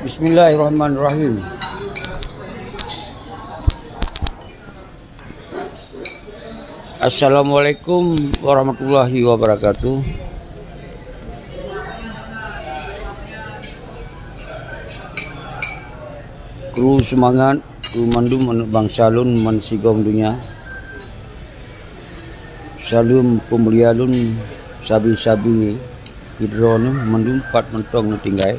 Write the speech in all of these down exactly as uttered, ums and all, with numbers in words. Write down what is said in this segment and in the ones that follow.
Bismillahirrahmanirrahim. Assalamualaikum warahmatullahi wabarakatuh. Kru seumangat, kru mandum aneuk bansa lôn bansigom donya. Saleuem peumulia lôn sabe-sabe keudroe mandum pat mantong neutinggai.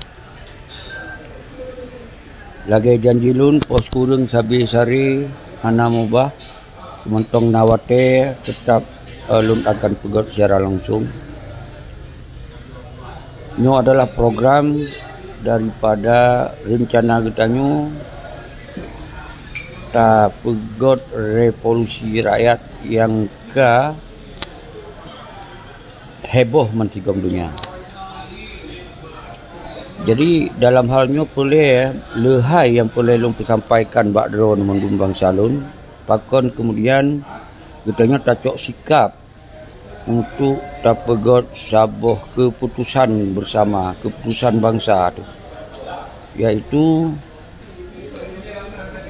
Lagée janji lôn, poh sikureueng sabe sare hana mubah, mantong na watée teutap, eh, lôn akan peugét secara langsung. Nyoe adalah program daripada reuncana geutanyoe tapeugét revolusi rakyat nyang ka heboh bansigom donya. Jadi, dalam hal nyoe peureulée leuhai nyang peureulée lôn peusampaikan bak droe mandum bansa lôn, pakon keumudian geutanyoe tacok sikab untuk tapeugét saboh keuputosan beusama, keuputosan bansa teuh, yaitu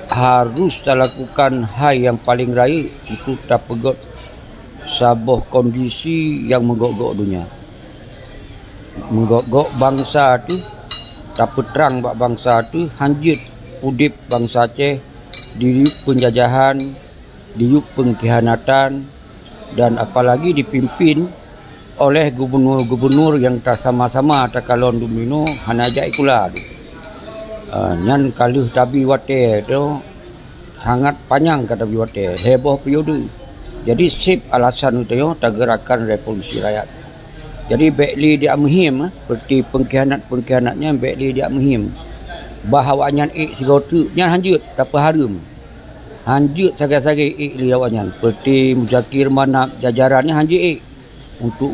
harôh talakukan hai nyang paleng rayeuk untuk tapeugét saboh kondisi nyang meugok-gok donya. Meugok-gok bansa teuh, tapeutrang bak bansa teuh hanjeuet udeb bansa Aceh diyueb peunjajahan, diyueb peungkhianatan, dan apalagi dipimpin oleh gubunur-gubunur nyang tasama-sama takalon duminoe hana jak sikula. Ah, nyan ka lheueh tabi watée teuh sangat panyang ka tabi watée, heboh periode. Jadi seb alasan geutanyoe tageurakkan revolusi rakyat. Jadi bék lé jak meuhiem, seperti peungkhianat-peungkhianat nyan bék lé jak meuhiem. Bah awaknyan ék sigoe teuk nyan hanjeuet tapeuhareuem. Hanjeuet sagai-sagai ék lé awaknyan, seperti Muzakir Manaf jajaran nyan hanjeuet ék untuk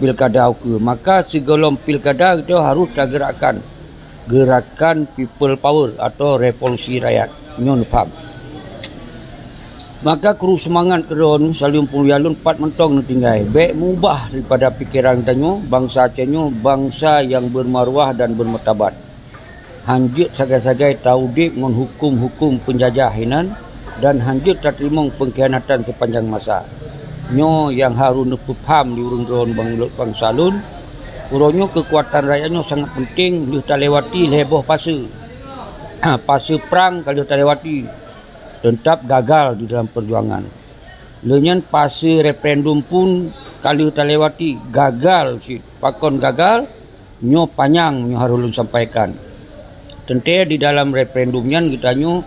pilkada ukeue. Maka sigohlom pilkada geutanyoe harôh tageurakkan gerakan people power atau revolusi rakyat. Nyoe neupaham. Maka kru seumangat keudroe saleuem peumulia lôn pat mantong neutinggai. Bék mubah daripada pikeran tanyoe, bansa Aceh nyoe bansa nyang beumaruah dan beumartabat. Hanjeuet sagai-sagai taudeb ngon huköm-huköm peunjajah hinan dan hanjeuet tateurimong peungkhianatan seupanjang masa. Nyoe nyang harôh neupeupaham di ureuëng droe bang-, bansa lôn. Uroe nyoe keukuatan rakyat nyoe sangat peunteng lheueh talewati lhée boh pase. Pase prang ka lheueh talewati, teutap gagal di dalam peujuangan. Lheueh nyan pase referendum pun ka lheueh talewati, gagal cit. Pakon gagal? Nyoe panyang nyoe harôh lôn sampaikan. Teuntée di dalam referendum nyan geutanyoe,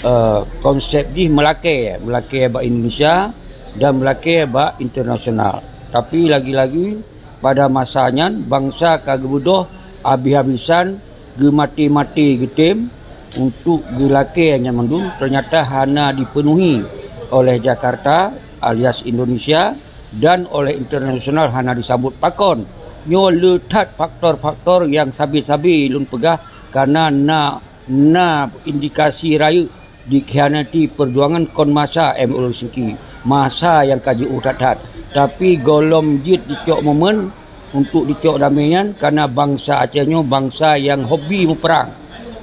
eh, konsep jih meulakée, meulakée bak Indonesia dan meulakée bak internasional. Tapi lagi-lagi pada masa nyan bansa ka geubeudôh habis-habisan, geumaté-maté geutem untuk geulakée nyan mandum, teunyata hana dipeunuhi oleh Jakarta alias Indonesia dan oleh internasional hana disambot. Pakon? Nyoe le that faktor-faktor nyang sabe-sabe lôn peugah, kareuna na, na indikasi rayeuk dikhianati peujuangan kon masa M O Helsinki, masa nyang ka jiôh that-that. Tapi gohlom jeuet dicok momen untuk dicok damé nyan, kareuna bansa Aceh nyoe bansa nyang hobi muprang,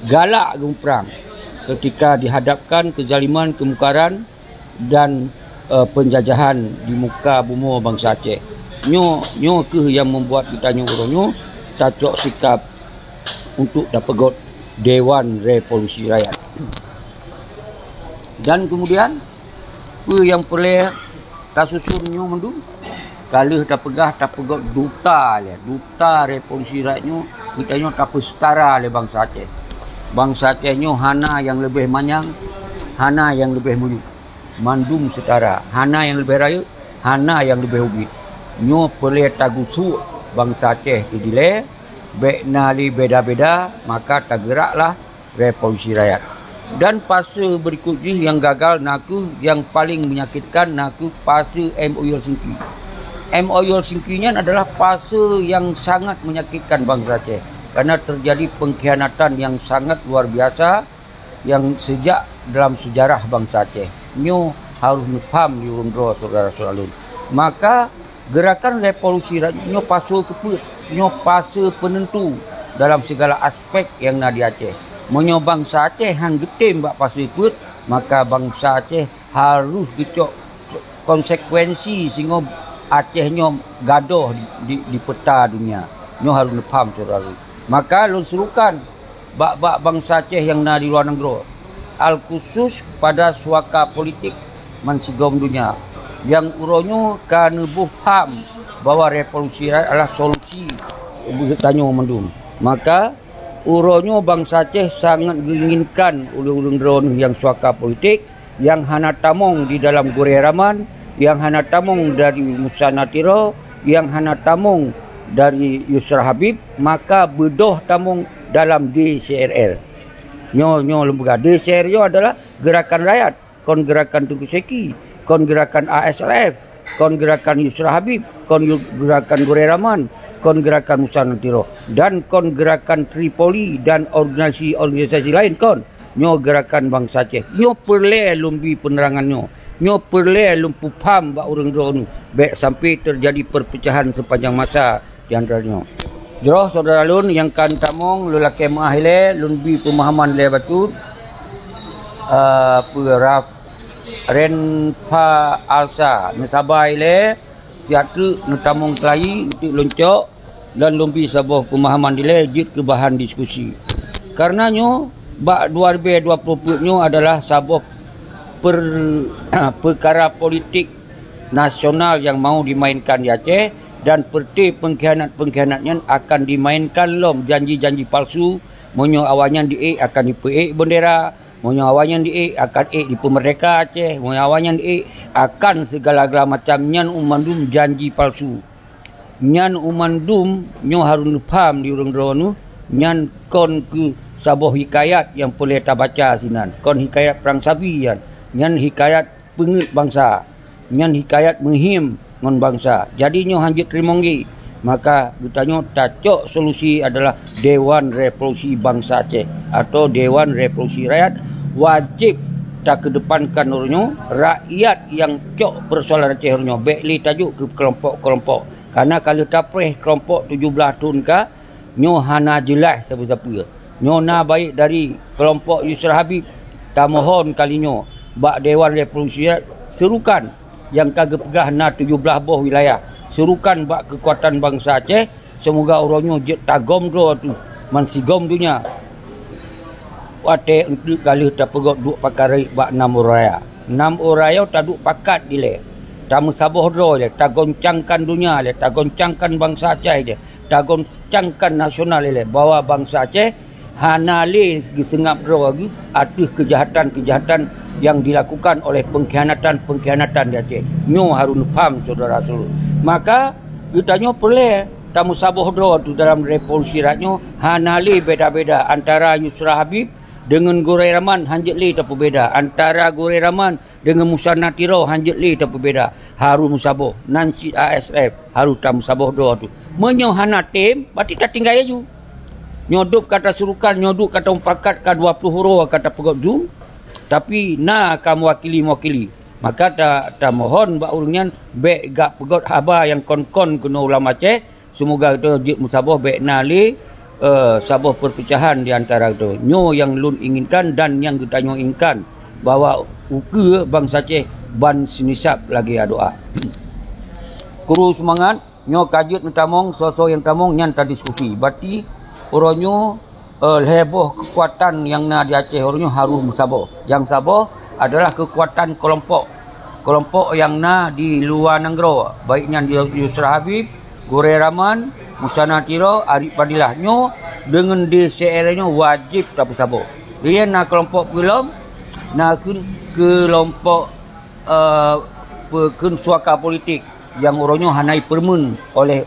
galak geumuprang. Ketika dihadapkan keuzaliman, keumungkaran, dan, eh, peunjajahan di muka bumoe bansa Aceh. Nyoe, nyoe kheueh nyang membuat geutanyoe uroe nyoe tacok sikab untuk tapeugét Dewan Revolusi Rakyat. Dan kemudian, peue nyang peureulée tasuson nyoe mandum? Ka lheueh tapeugah tapeugét duta lé, duta revolusi rakyat nyoe, geutanyoe tapeuseutara lé bansa Aceh. Bansa Aceh nyoe hana nyang leubeh manyang, hana nyang leubeh miyueb. Mandum seutara, hana nyang leubeh rayeuk, hana nyang leubeh ubit. Nyoe peureulée tagusuk bansa Aceh keu dilée, bék na lé beda-beda, maka tageuraklah revolusi rakyat. Dan fase berikut jih nyang gagal nakeuh nyang paleng menyakitkan nakeuh fase M O U Helsinki. M O U Helsinki nyan adalah fase nyang sangat menyakitkan bansa Aceh, karena terjadi pengkhianatan nyang sangat luar biasa nyang sejak dalam sejarah bansa Aceh. Nyoe harôh neupaham di ureuëng droe syedara-syedara lôn. Maka gerakan revolusi rakyat nyoe fase keupeuet, nyoe fase penentu. dalam segala aspek nyang na di Aceh. Meunyoe bansa Aceh han geutem bak pasoe peuet, maka bansa Aceh harôh geucok konsekuensi singoh Aceh nyoe gadôh di, di, di peta dunia. Nyoe harôh neupaham, syedara lôn. Maka lôn serukan bak, bak bansa Aceh nyang na di luwa nanggroe, alkhusus pada suaka politik bansigom dunia, nyang uroe nyoe ka neuboh pham bahwa revolusi rakyat adalah solusi beutanyoe mandum. Maka, uroe nyoe bansa Aceh sangat geuinginkan ulôn-ulôn droeneuh nyang suaka politik, nyang hana tamong di dalam gurée Raman, nyang hana tamong dari Musa Natiro, nyang hana tamong dari Yusra Habib, maka beudôh tamong dalam D C R L. Nyoe, nyoe lôn peugah, D C R L nyoe adalah gerakan rakyat, kon gerakan Teuku Seki, kon gerakan A S R F, kon gerakan Yusra Habib, kon yu-, gerakan Gurée Raman, kon gerakan Musa Natiro, dan kon gerakan Tripoli dan organisasi-organisasi laén kon. Nyoe gerakan bansa Aceh. Nyoe peureulée lôn bi peunerangan nyoe. Nyoe peureulée lôn peupaham bak ureuëng droeneuh. Bék sampai teujadi peurpeucahan seupanjang masa di antara nyoe. Jroh syedara lôn nyang ka neutamong, lôn lakée meuáh ilée, lôn bi peumahaman ilée bacut, eh, peue, Raf-, Renfa Alsa, neusaba ilée, siat treuk neutamong teulayi, eunteuk lôn cok, dan lôn bi saboh peumahaman dilée jeuet keu bahan diskusi. Kareuna nyoe, bak dua ribée dua ploh peuet nyoe adalah saboh per-, peukara politik nasional nyang mau dimainkan di Aceh, dan peureuté peungkhianat-peungkhianat nyan akan dimainkan lom janji-janji palsu. Meunyoe awaknyan diék, akan jipeuék beundera. Meunyoe awaknyan diék, akan ék dipeumeurdeka Aceh. Meunyoe awaknyan diék, akan sigala-gala macam nyan, u mandum janji palsu. Nyan u mandum nyoe harôh neupaham di ureuëng droeneuh, nyan kon keuh saboh hikayat nyang peureulée tabaca sinan, kon hikayat prang sabi nyan. Nyan hikayat peungeuet bansa, nyan hikayat meuhiem ngon bansa. Jadi nyoe han jeuet teurimong lé. Maka geutanyoe tacok solusi adalah Dewan Revolusi Bansa Aceh atau Dewan Revolusi Rakyat. Wajéb takeudepankan uroe nyoe rakyat nyang cok peusoalan Aceh uroe nyoe. Bék lé tajok keu keulompok-keulompok. Kareuna ka lheueh tapreh keulompok tujoh blaih thon ka, nyoe hana jeulaih sapeue-sapeue. Nyoe na baik dari keulompok Yusra Habib, tamohon kali nyoe bak Dewan Revolusi serukan nyang ka geupeugah na tujoh blaih boh wilayah, serukan bak keukuatan bansa Aceh, seumoga uroe nyoe jeuet tagom droe teuh bansigom donya. Watée eunteuk ka lheueh tapeugét duek pakat rayeuk bak nam uroe raya. Nam uroe raya taduek pakat dilée, tameusaboh droe lé, tagoncangkan donya lé, tagoncangkan bansa Aceh lé, tagoncangkan nasional lé, bahwa bansa Aceh hana lé geuseungab droe geuh ateueh keujahatan-keujahatan nyang dilakukan oleh peungkhianatan-peungkhianatan di Aceh. Nyoe harôh neupaham, syedara-syedara. Maka geutanyoe peureulée tameusaboh droe teuh dalam revolusi rakyat nyoe, hana lé beda-beda antara Yusra Habib deungon Gurée Raman, han jeuet lé tapeubeda. Antara Gurée Raman deungon Musa Natiro han jeuet lé tapeubeda. Harôh meusaboh, nan cit A S F harôh tameusaboh droe teuh. Meunyoe hana tem, berarti tatinggai laju. Nyoe dub ka tasurukan, nyoe dub ka tamupakat, ka dua ploh uroe ka tapeugét dum, tapi na ka meuwakili-meuwakili. Maka ta-, tamohon bak ureuëng nyan bék gak peugét haba nyang kon-kon keunoe u lam Aceh, Seumoga geutanyoe jeuet meusaboh, bék na lé, eh, saboh peurpeucahan di antara geutanyoe. Nyoe nyang lôn inginkan dan nyang geutanyoe inginkan, bahwa ukeue bansa Aceh ban seunisab lagée adoe. Kru seumangat, nyoe ka jeuet neutamong, soe-soe nyang tamong nyan tadiskusi. Berarti uroe nyoe eh, lhée boh keukuatan nyang na di Aceh uroe nyoe harôh meusaboh. Nyang saboh adalah keukuatan keulompok. Keulompok nyang na di luwa nanggroe, baik nyan di Yusra Habib, Gurée Raman, Musa Natiro, Arief Fadilah. Nyoe deungon D C R nyoe wajéb tapeusaboh. Lheueh na keulompok peue lom, na kheun keulompok, eh, peue kheun suaka politik nyang uroe nyoe hana jipeureumeun oleh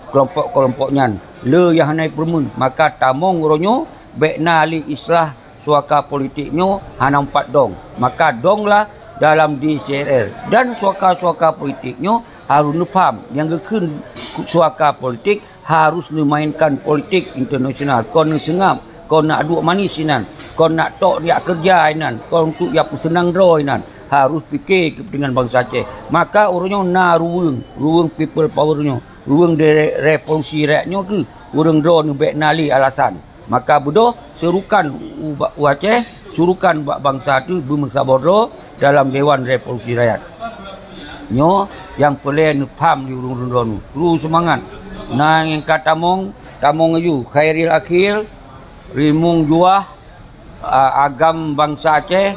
keulompok-keulompok nyan. Le nyang hana jipeureumeun, maka tamong uroe nyoe bék na lé istilah suaka politik nyoe hana meupat dong. Maka donglah dalam D C R L. Dan suaka-suaka politik nyoe harôh neupham nyang geukheun suaka politik harôh neumainkan politik internasional. Kon neuseungab, kon neuduek manis inan, kon neutok jak keureuja inan, kon untuk jak peuseunang droe inan. Harôh pike keupeuntengan bansa Aceh. Maka uroe nyoe na ruweueng, ruweueng people power nyoe, ruweueng de-, revolusi rakyat nyoe keuh ureuëng droeneuh bék na lé alasan. Maka beudôh seurukan u, u Aceh, seurukan bak bansa teuh beumeusaboh droe dalam Dewan Revolusi Rakyat. Nyoe nyang peureulée neupham di ureuëng-ureuëng droeneuh. Kru seumangat. Na nyang ka tamong, tamong aju. Khairil Akhil, Rimueng Juah, a, agam bansa Aceh,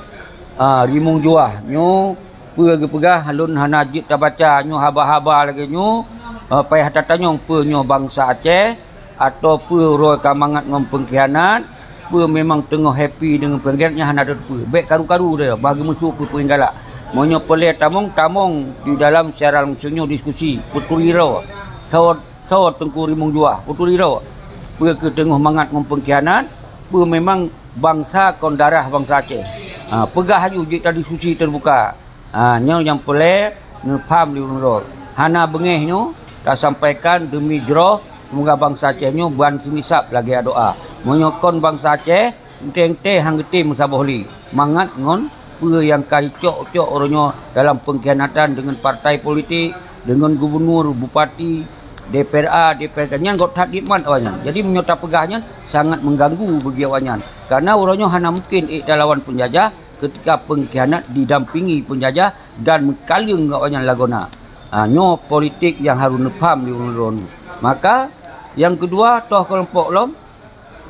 a, Rimueng Juah. Nyoe peue geupeugah, lôn hana jeuet tabaca nyoe haba-haba lagée nyoe, a, payah tatanyong peue nyoe bansa Aceh, atau peue uroe ka mangat ngon peungkhianat, peue memang teungoh happy deungon peungkhianat, nyan hana tateupeue. Bék karu-karu deh, bah geumeusu peue-peue nyang galak. Meunyoe peureulée tamong, tamong di dalam siaran langsung nyoe diskusi, peuturi droe. Sawoe Soe Teungku Rimueng Juah, peuturi droe. Peue keuh teungoh mangat ngon peungkhianat, peue memang bansa kon darah bansa Aceh. Ha, peugah aju jeuet tadiskusi teubuka. Ha, nyoe nyang peureulée neupham lé ureuëng droe. Hana beungéh nyoe tasampaikan deumi jroh, seumoga bansa Aceh nyoe ban seumisab lagée doá. Meunyoe kon bansa Aceh, Entée-entée han geutem meusaboh lé mangat ngon peue nyang ka jicok-cok uroe nyoe dalam peungkhianatan deungon partai politik, deungon gubunur, bupati, D P R A, D P R K, nyan göt that jimat awaknyan. Jadi meunyoe tapeugah nyan sangat mengganggu bagi awaknyan. Karena uroe nyoe hana mungkin ék talawan peunjajah ketika peungkhianat didampingi peunjajah dan meukaleueng awaknyan lagoena. Ha, nyoe politik nyang harôh neupham di ureuëng droeneuh. Maka nyang keudua, toh keulompok lom,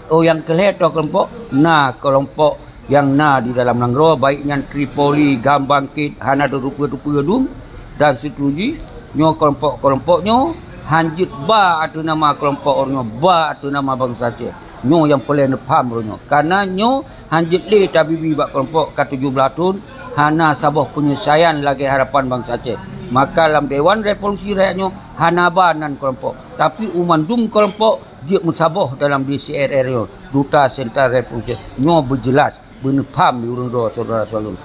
Oh, nyang keu lhée toh keulompok, na keulompok nyang na di dalam nanggroe, baik nyan Tripoli, GAM Bangkit, hana teupeue-teupeue dum, dan situ jih nyoe keulompok-keulompok nyoe han jeuet ba ateueh nama keulompok ureuëng nyoe, ba ateueh nama bansa Aceh. Nyoe nyang peureulée neupham ureuëng nyoe. Karena nyoe han jeuet lé tabibi bak keulompok ka tujoh blaih thon, hana saboh peunyeusaian lagée harapan bansa Aceh. Maka lam Dewan Revolusi Rakyat nyoe hana ba nan keulompok, tapi u mandum keulompok jeuet meusaboh dalam D C R R nyoe, Duta Sentral Revolusi nyoe beujeulaih beuneupham di ureuëng droe syedara-syedara lôn.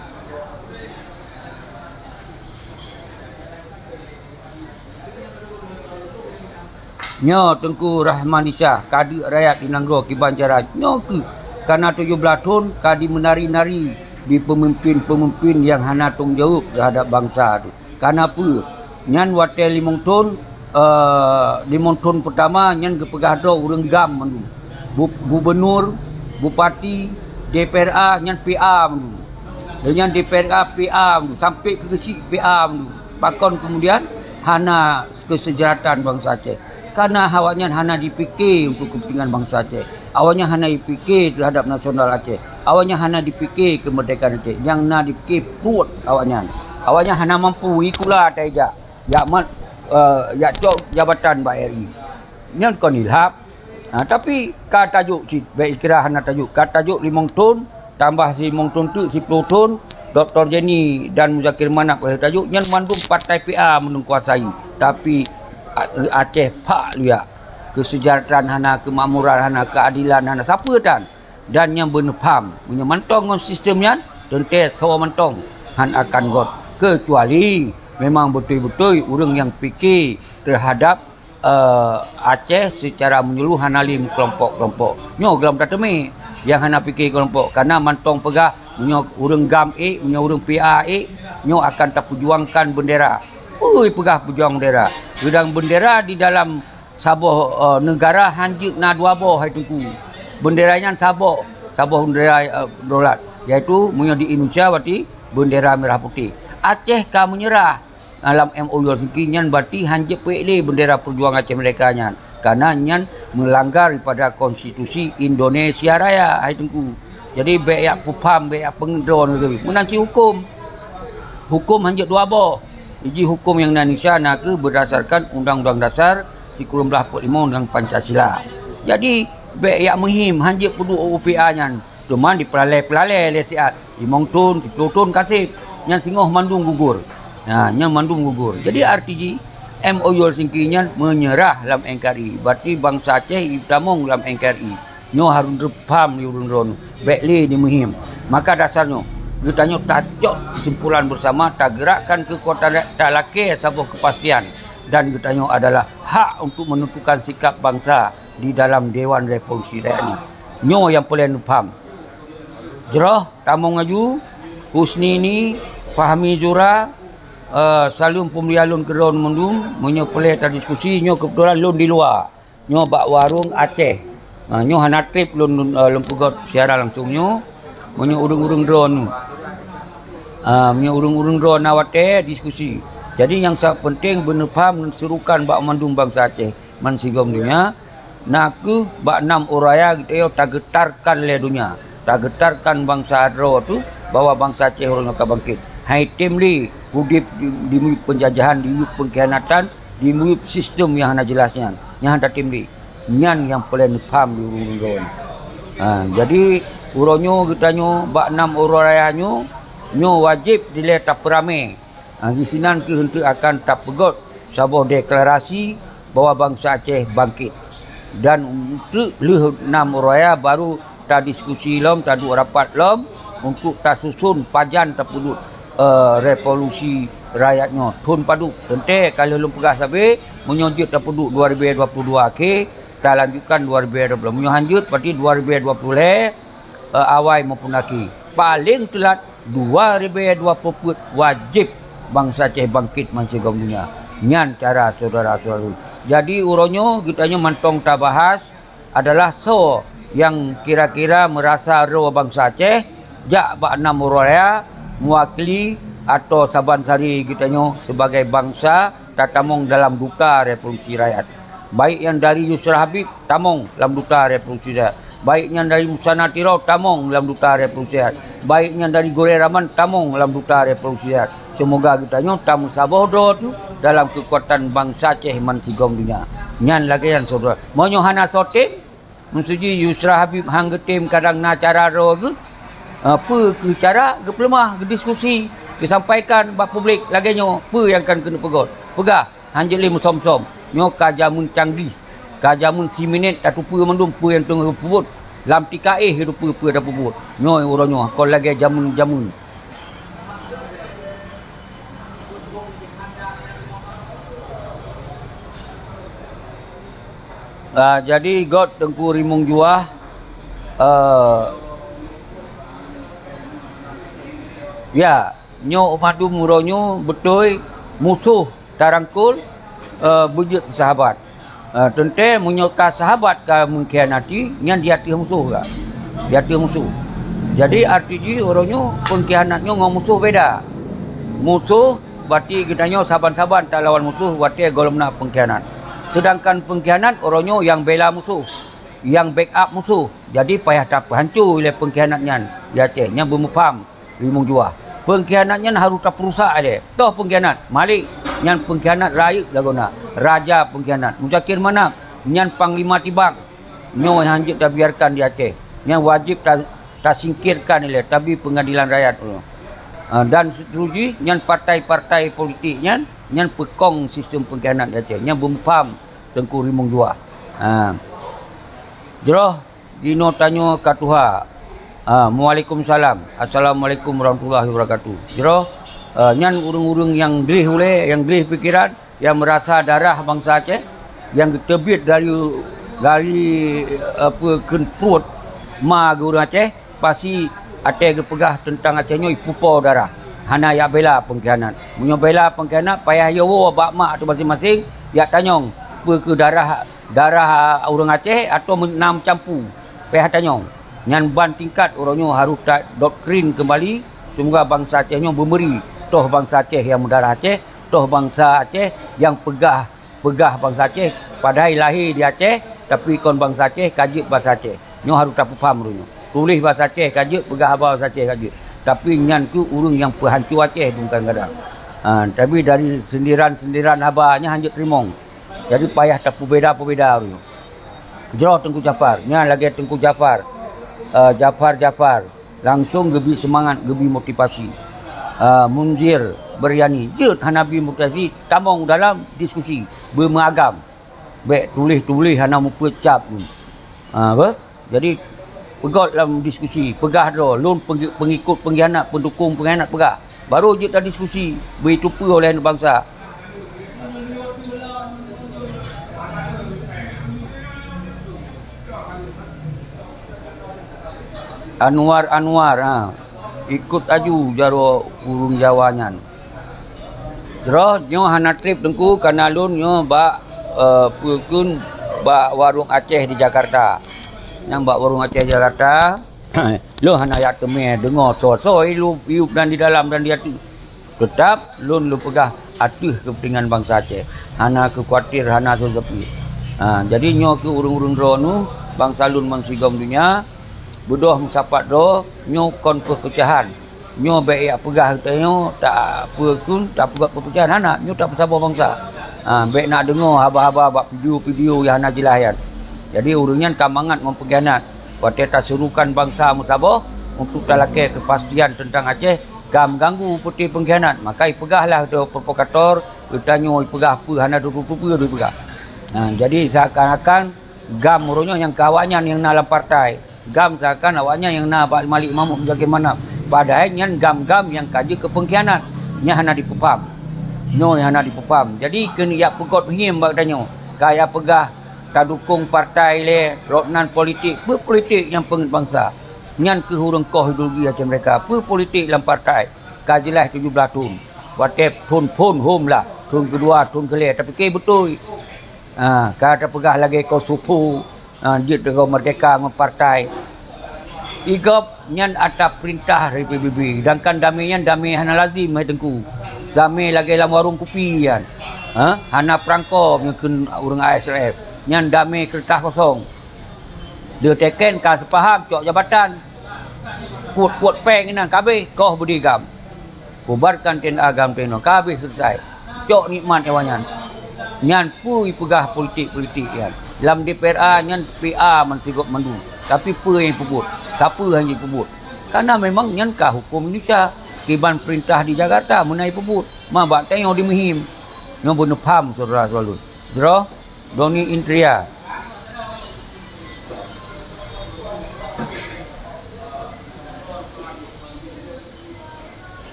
Nyoe Teungku Rahman Isa, Kadeuek Rakyat di Nanggroe kiban cara nyoe keuh kana tujoh blaih thon ka jimeunari-nari di peumimpin-peumimpin nyang hana tanggung jaweueb teuhadab bansa teuh. Kana peue? Nyan watée limong thon, eh, limong thon peutama nyan geupeugah droe ureuëng GAM mandum. Bu-, gubunur, bupati, D P R A nyan P A mandum. Lheueh nyan D P R A P A mandum, sampai keu geuchik P A mandum. Pakon keumudian hana keuseujahteuraan bansa Aceh? Karena awaknyan hana jipike untuk keupeuntingan bansa Aceh. Awaknyan hana jipike teuhadab nasional Aceh. Awaknyan hana jipike keumeurdekaan Aceh. Nyang na jipike pruet awaknyan. Awaknyan hana mampu ikula ata ijak, jak mat, eh, jak cok jabatan bak R I. Nyan kon ilhab. Ha, tapi ka tajok cit, bék ikira hana tajok. Ka tajok limong thon, tambah limong thon teuk siploh thon, Doktor Jenny dan Muzakir Manaf ka tajok, nyan mandum partai P A meunung kuasai. Tapi A-, Aceh phak luyak. Keuseujahteuraan hana, keumakmuran hana, keuadilan hana, sapeue tan. Dan nyang beuneupham, meunyoe mantong ngon sistem nyan, teuntée soe mantong han akan göt. Keucuali memang beutôi-beutôi ureuëng nyang pike teuhadab eh, Aceh seucara meunyeluruh hana lé meukelompok-kelompok. Nyoe gohlom tateumé nyang hana pike kelompok, karena mantong peugah meunyoe ureuëng GAM ék, meunyoe ureuëng P A ék, nyoe akan tapeujuangkan beundera. Ui, peugah peujuang beundera. Seudang beundera di dalam saboh, eh, neugara han jeuet na dua boh, hai Teungku. Beundera nyan saboh, saboh beundera, eh, daulat, yaitu meunyoe di Indonesia berarti beundera merah putih. Aceh ka meunyeurah. Lam M O U Helsinki nyan berarti han jeuet peuék lé beundera peujuangan Aceh Merdeka nyan, karena nyan meulanggar daripada konstitusi Indonesia Raya, hai Teungku. Jadi bék yak peupham, bék yak peungeudroe lagée meunan cit huköm. Huköm han jeuet dua boh. Iji huköm nyang na Indonesia nakeuh beurdasarkan Undang-Undang Dasar sikureueng blaih peuet limong dan Pancasila. Jadi bék yak meuhim han jeuet peuduek U U P A nyan. Teuma dipeulalée-peulalée lé siat, limong thon, siploh thon ka seb, nyan singoh mandum gugur. Ha, nyan mandum gugur. Jadi arti jih, M O U Helsinki nyan meunyeurah lam N K R I. Berarti bansa Aceh jitamong lam N K R I. Nyoe harôh neupham lé ureuëng droeneuh, bék lé jimeuhim. Maka dasar nyoe, geutanyoe tacok keusimpulan beusama, tageurakkan keukuatan rakyat, talakée saboh keupastian, dan geutanyoe adalah hak untuk menentukan sikap bansa di dalam Dewan Revolusi Rakyat nyoe. Nyoe nyang peureulée neupham. Jroh tamong aju, Husni ni, Fahmi Zura, eh, saleuem peumulia lôn keudroe mandum, meunyoe peureulée tadiskusi, nyoe keubeutulan lôn di luwa. Nyoe bak warong Aceh. Ha, nyoe hana treb lôn, lôn, eh, lôn peugöt siaran langsung nyoe. Meunyoe ureuëng-ureuëng droeneuh, ha, meunyoe ureuëng-ureuëng droeneuh na watée diskusi. Jadi nyang sa peunteng beuneupaham ngon seurukan bak mandum bansa Aceh bansigom donya, na kheueh bak nam uroe raya geutanyoe tageutarkan lé donya, tageutarkan bansa droe teuh bahwa bansa Aceh uroe nyoe ka bangkét. Hai tem lé udeb di, di miyueb peunjajahan, di miyueb peungkhianatan, di miyueb sistem nyang hana jeulaih nyan, nyang hana tem lé. Nyan nyang peureulée neupaham di ureuëng-ureuëng droe nyoe. Ha, jadi uroe nyoe geutanyoe bak nam uroe raya nyoe, nyoe wajéb dilée tapeuramé. Ha, disinan kheueh eunteuk akan tapeugöt saboh deklarasi bahwa bansa Aceh bangkét. Dan eunteuk lheueh nam uroe raya baru tadiskusi lom, taduek rapat lom untuk tasuson pajan tapeuduek, eh, revolusi rakyat nyoe. Thon padub, teuntée ka lheueh lôn peugah sabe, meunyoe jeuet tapeuduek dua ribu dua puluh dua akhé, talanjutkan dua ribu dua puluh. Meunyoe hanjeuet, berarti dua ribu dua puluh lhée, eh, awai maupun akhé. Paleng teulat dua ribu dua puluh peuet wajéb bansa Aceh bangkét bansigom donya. Nyan cara syedara-syedara. Jadi uroe nyoe geutanyoe mantong tabahas adalah soe nyang kira-kira meurasa roh bansa Aceh jak bak nam uroe raya meuwakili atau saban sari geutanyoe sibagai bansa tatamong dalam duta revolusi rakyat. Baik nyang dari Yusra Habib tamong lam duta revolusi rakyat. Baik nyang dari Musanna Tiro tamong lam duta revolusi rakyat. Baik nyang dari Gurée Rahman tamong lam duta revolusi rakyat. Seumoga geutanyoe tameusaboh droe teuh dalam keukuatan bansa Aceh bansigom donya. Nyan lagée nyan syedara. Meunyoe hana soe tem, meusuji Yusra Habib han geutem kadang na cara droe geuh, eh, peue keu cara geupeuleumah, geudiskusi, geusampaikan bak publik lagée nyoe peue nyang kan keuneuk peugöt. Peugah, hanjeuet lé meusom-som. Nyoe ka jameun canggih, ka jameun siminét tateupeue mandum peue nyang teungoh geupeubuet. Lam tika éh tateupeue peue tapeubuet. Nyoe uroe nyoe kon lagée jameun-jameun. Ah, jadi göt Teungku Rimueng Juah, eh, ya, nyoe mandum uroe nyoe beutôi musoh tarangkul, eh, beujeuet sahabat. Eh, teuntée meunyoe ka sahabat ka meukhianati, nyan di ateueh musoh ka. Di ateueh musoh. Jadi arti jih uroe nyoe peungkhianat nyoe ngon musoh beda. Musoh berarti geutanyoe saban-saban talawan musoh watée gohlom na peungkhianat. Seudangkan peungkhianat uroe nyoe nyang bela musoh, nyang backup musoh. Jadi payah tapeuhanco lé peungkhianat nyan di Aceh. Nyan beumeupham. Rimueng Juah. Peungkhianat nyan harôh tapeurusak lé. Toh peungkhianat? Malik. Nyan peungkhianat rayeuk lagoena. Raja peungkhianat. Muzakir Manaf. Nyan panglima tibang. Nyoe hanjeuet tabiarkan di Aceh. Nyan wajéb ta-, tasingkirkan ilée, tabi peungadilan rakyat. Ah, dan seuterusjih nyan partai-partai politik nyan, nyan peukong sistem peungkhianat di Aceh. Nyan beumeupham Teungku Rimueng Juah. Ah. Jroh Jinoe tanyoe ka tuha. Ah, waalaikumsalam. Assalamualaikum warahmatullahi wabarakatuh. Jroh, ah, nyan ureuëng-ureuëng nyang gleh ulée, nyang gleh pikeran, nyang meurasa darah bansa Aceh, nyang geuteubiet dari, dari, eh, apa, kheun pruet ma geuh ureuëng Aceh, pasti até geupeugah teuntang Aceh nyoe ipupo darah. Hana jak bela peungkhianat. Meunyoe bela peungkhianat, payah yoh woe bak mak ateueh maséng-maséng, jak tanyong, peu kheueh darah darah ureuëng Aceh atawa meunan meucampu, payah tanyong. Nyan ban tingkat uroe nyoe harôh tadoktrin keumbali, seumoga bansa Aceh nyoe beumeuri, toh bansa Aceh nyang meudarah Aceh, toh bansa Aceh nyang peugah, peugah bansa Aceh, padahai lahé di Aceh, tapi kon bansa Aceh, ka jeuet bansa Aceh. Nyoe harôh tapeupham uroe nyoe. Tuléh bansa Aceh ka jeuet, peugah haba bansa Aceh ka jeuet. Tapi nyan kheueh ureuëng nyang peuhanco Aceh dum kadang-kadang. Ha, tapi dari sindiran-sindiran haba nyan hanjeuet teurimong. Jadi payah tapeubeda-peubeda ureuëng. Jroh Teungku Jafar, nyan lagée Teungku Jafar, eh, Jafar, Jafar, langsong geubi seumangat, geubi motivasi. Eh, Munzir Beuriani, jeuet hana bi motivasi, tamong dalam diskusi, beumeuagam. Bék tuléh-tuléh hana meupeucap. Ah, apa? Jadi, peugöt lam diskusi, peugah droe, lôn pengikut peungkhianat, pendukung peungkhianat, peugah. Baru jeuet tadiskusi, beuteupeue oleh bansa. Anwar, Anwar, ha. Ikot aju jaroe ureuëng Jawa nyan. Jroh nyoe hana treb Teungku, kana lôn nyoe bak, eh, peue kheun, Bak warong Aceh di Jakarta. Nyang bak warong Aceh di Jakarta, lôn hana jak teumé deungoe soe-soe ilup, iup dan di dalam dan di ateueh. Teutap lôn lôn peugah ateueh keupeuntengan bansa Aceh. Hana keu kuatir, hana soe-soe pih. Ha, jadi nyoe keuh ureuëng-ureuëng droeneuh, bansa lôn bansigom donya, beudôh meusapat droe, nyoe kon peupeucahan. Nyoe bék jak peugah geutanyoe, tak peue kheun, tapeugot peupeucahan, hana, nyoe tapeusaboh bansa. Ha, bék na deungoe haba-haba bak video-video nyang hana jeulaih nyan. Jadi, ureuëng nyan ka mangat ngon peungkhianat. Watée tasurukan bansa meusaboh untuk talakée keupastian teuntang Aceh, ka meuganggu peuté peungkhianat, maka ipeugahlah geutanyoe provokator, geutanyoe ipeugah peue hana teupeue-peue ipeugah. Ha, jadi, seakan-akan GAM uroe nyoe nyang keu awaknyan nyang na lam partai. GAM seakan awaknyan nyang na bak Malik Mahmud Muzakir Manaf. Padahai nyan GAM-GAM nyang ka jeuet keu peungkhianat. Nyan hana jipeupaham. Nyoe nyang hana jipeupaham. Jadi, keuneuk jak peugot meuhiem bak geutanyoe. Ka jak peugah tadukong partai lé, rot nan politik. Peue politik nyang peungét bansa? Nyan keuh ureuëng koh ideologi Aceh Merdeka. Peue politik lam partai? Ka jeulaih tujoh blaih thon. Watée thon phon hom lah. Thon keudua, thon keulhée. Tapike beutôi. Ha, ka tapeugah lagée Kosovo. Ha, jeuet deungon meurdehka ngon partai. Igob nyan atra peurintah dari P B B, sedangkan damé nyan damé hana lazim, hai Teungku. Damé lagée lam warong kupi nyan. Ha, hana peurangko meunyoe kheun ureuëng A S R F. Nyan damé keureutah kosong. Deuteken ka seupaham cok jabatan. Kuet-kuet péng inan ka habéh, koh beudé GAM. Bubarkan T N A GAM T N O, ka habéh seuleusai. Cok nikmat nyoe nyan. Nyan peue ipeugah politik-politik nyan. Lam D P R A nyan P A meusigop mandum. Tapi peue nyang ipeubuet? Sapeue hana jipeubuet? Karena memang nyan ka huköm Indonesia. Kiban peurintah di Jakarta meunan ipeubuet. Ma bak tanyoe di Meuhim. Nyoe beuneupham syedara-syedara lôn. Droe, Doni Indria.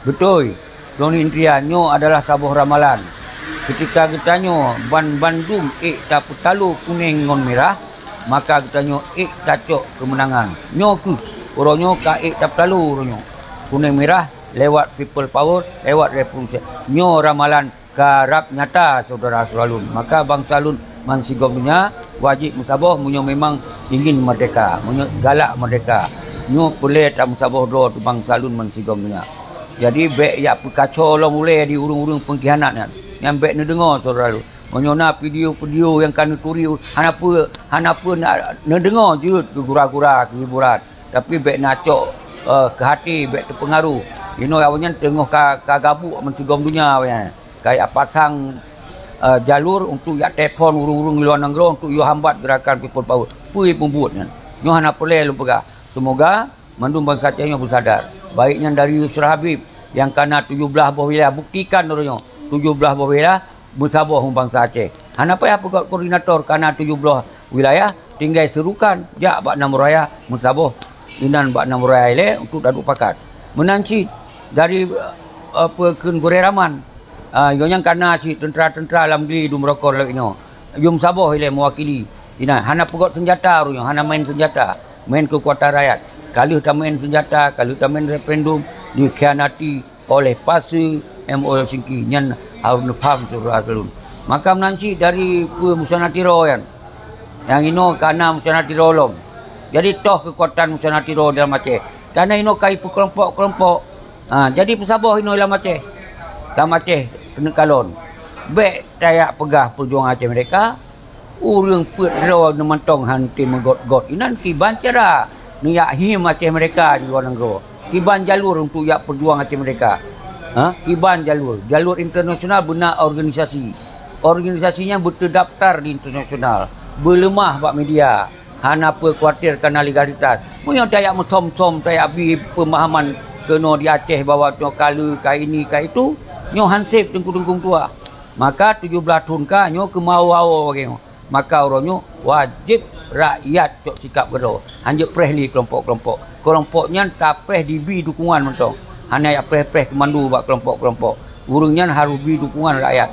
Beutôi, Doni Indria, nyoe adalah saboh ramalan. Keutika geutanyoe ban bandum ék tapeutalo kuneng ngon mirah, maka geutanyoe ék tacok keumeunangan. Nyoe kheueh, uroe nyoe ka ék tapeutalo uroe nyoe. Kuneng mirah lewat People Power, lewat revolusi. Nyoe ramalan ka rab nyata, syedara-syedara lôn. Maka bansa lôn bansigom donya wajéb meusaboh meunyoe memang ingin meurdehka, meunyoe galak meurdehka. Nyoe peureulée tameusaboh droe bansa lôn bansigom donya. Jadi, bék jak peukaco lom ulée di ureuëng-ureuëng peungkhianat nyan. Nyan bék neudeungoe, syedara lôn. Meunyoe na video-video nyang ka neuturi, hana peue, hana peue na-, neudeungoe jeuet keu gura-gura, keu hiburan. Tapi bék na cok, eh, keu até, bék teupeungaruh. Inoe awaknyan teungoh ka, ka gabuk bansigom donya awaknyan. Ka jak pasang, eh, jalur untuk jak telepon ureuëng-ureuëng luwa nanggroe untuk yue hambat gerakan People Power. Peue peubuet nyan? Nyoe hana peureulée lôn peugah. Seumoga mandum bansa Aceh nyoe beusadar. Baik nyan dari Yusra Habib nyang ka na tujoh blaih boh wilayah, buktikan droe nyoe tujoh blaih boh wilayah meusaboh ngon bansa Aceh. Hana payah peugot koordinator, ka na tujoh blaih wilayah, tinggai seurukan jak bak Namoe Raya meusaboh inan bak Namoe Raya ilée untuk taduek pakat. Meunan cit dari, eh, apa, kheun Gurée Rahman. Ah, gobnyan ka na cit teuntra-teuntra lam gli dum rokon lagée nyoe. Yum saboh ilée meuwakili. Inan hana peugot seunjata ureuëng nyoe, hana main seunjata. Main keukuatan rakyat. Ka lheueh tameuin seunjata, ka lheueh tameuin referendum, dikhianati oleh PASE, M O U Helsinki, nyan harôh neupham syedara lôn. Maka meunan cit dari peue musyawarah tiro nyan. Nyang inoe ka na musyawarah tiro lom. Jadi toh keukuatan musyawarah tiro dalam Aceh. Karena inoe ka ipeukelompok-kelompok. Ha, jadi peusaboh inoe lam Aceh. Lam Aceh keuneuk kalon. Bék tajak peugah peujuangan Aceh Merdeka. Ureuëng peuet droe neumantong han tém meugot-got. Inan kiban cara neujak hiem Aceh Merdeka di luwa nanggroe. Kiban jalur untuk jak peujuang Aceh Merdeka. Ha? Kiban jalur. Jalur internasional beuna organisasi. Organisasi nyan beuteudaftar di internasional. Beuleumah bak media. Hana peue khawatir kana legalitas. Meunyoe tajak meusom-som, tajak bi peumahaman keunoe di Aceh bahwa nyoe ka le, ka ini, ka itu, nyoe han sép teungku-teungku meutuah. Maka tujoh blaih thon ka nyoe keu mawö-awö lagée nyoe. Maka uroe nyoe wajéb rakyat cok sikab keudroe, hanjeuet preh lé keulompok-keulompok. Keulompok nyan tapreh dibi dukungan mantong, hana jak preh-preh keumandu bak keulompok-keulompok. Ureuëng nyan harôh bi dukungan rakyat.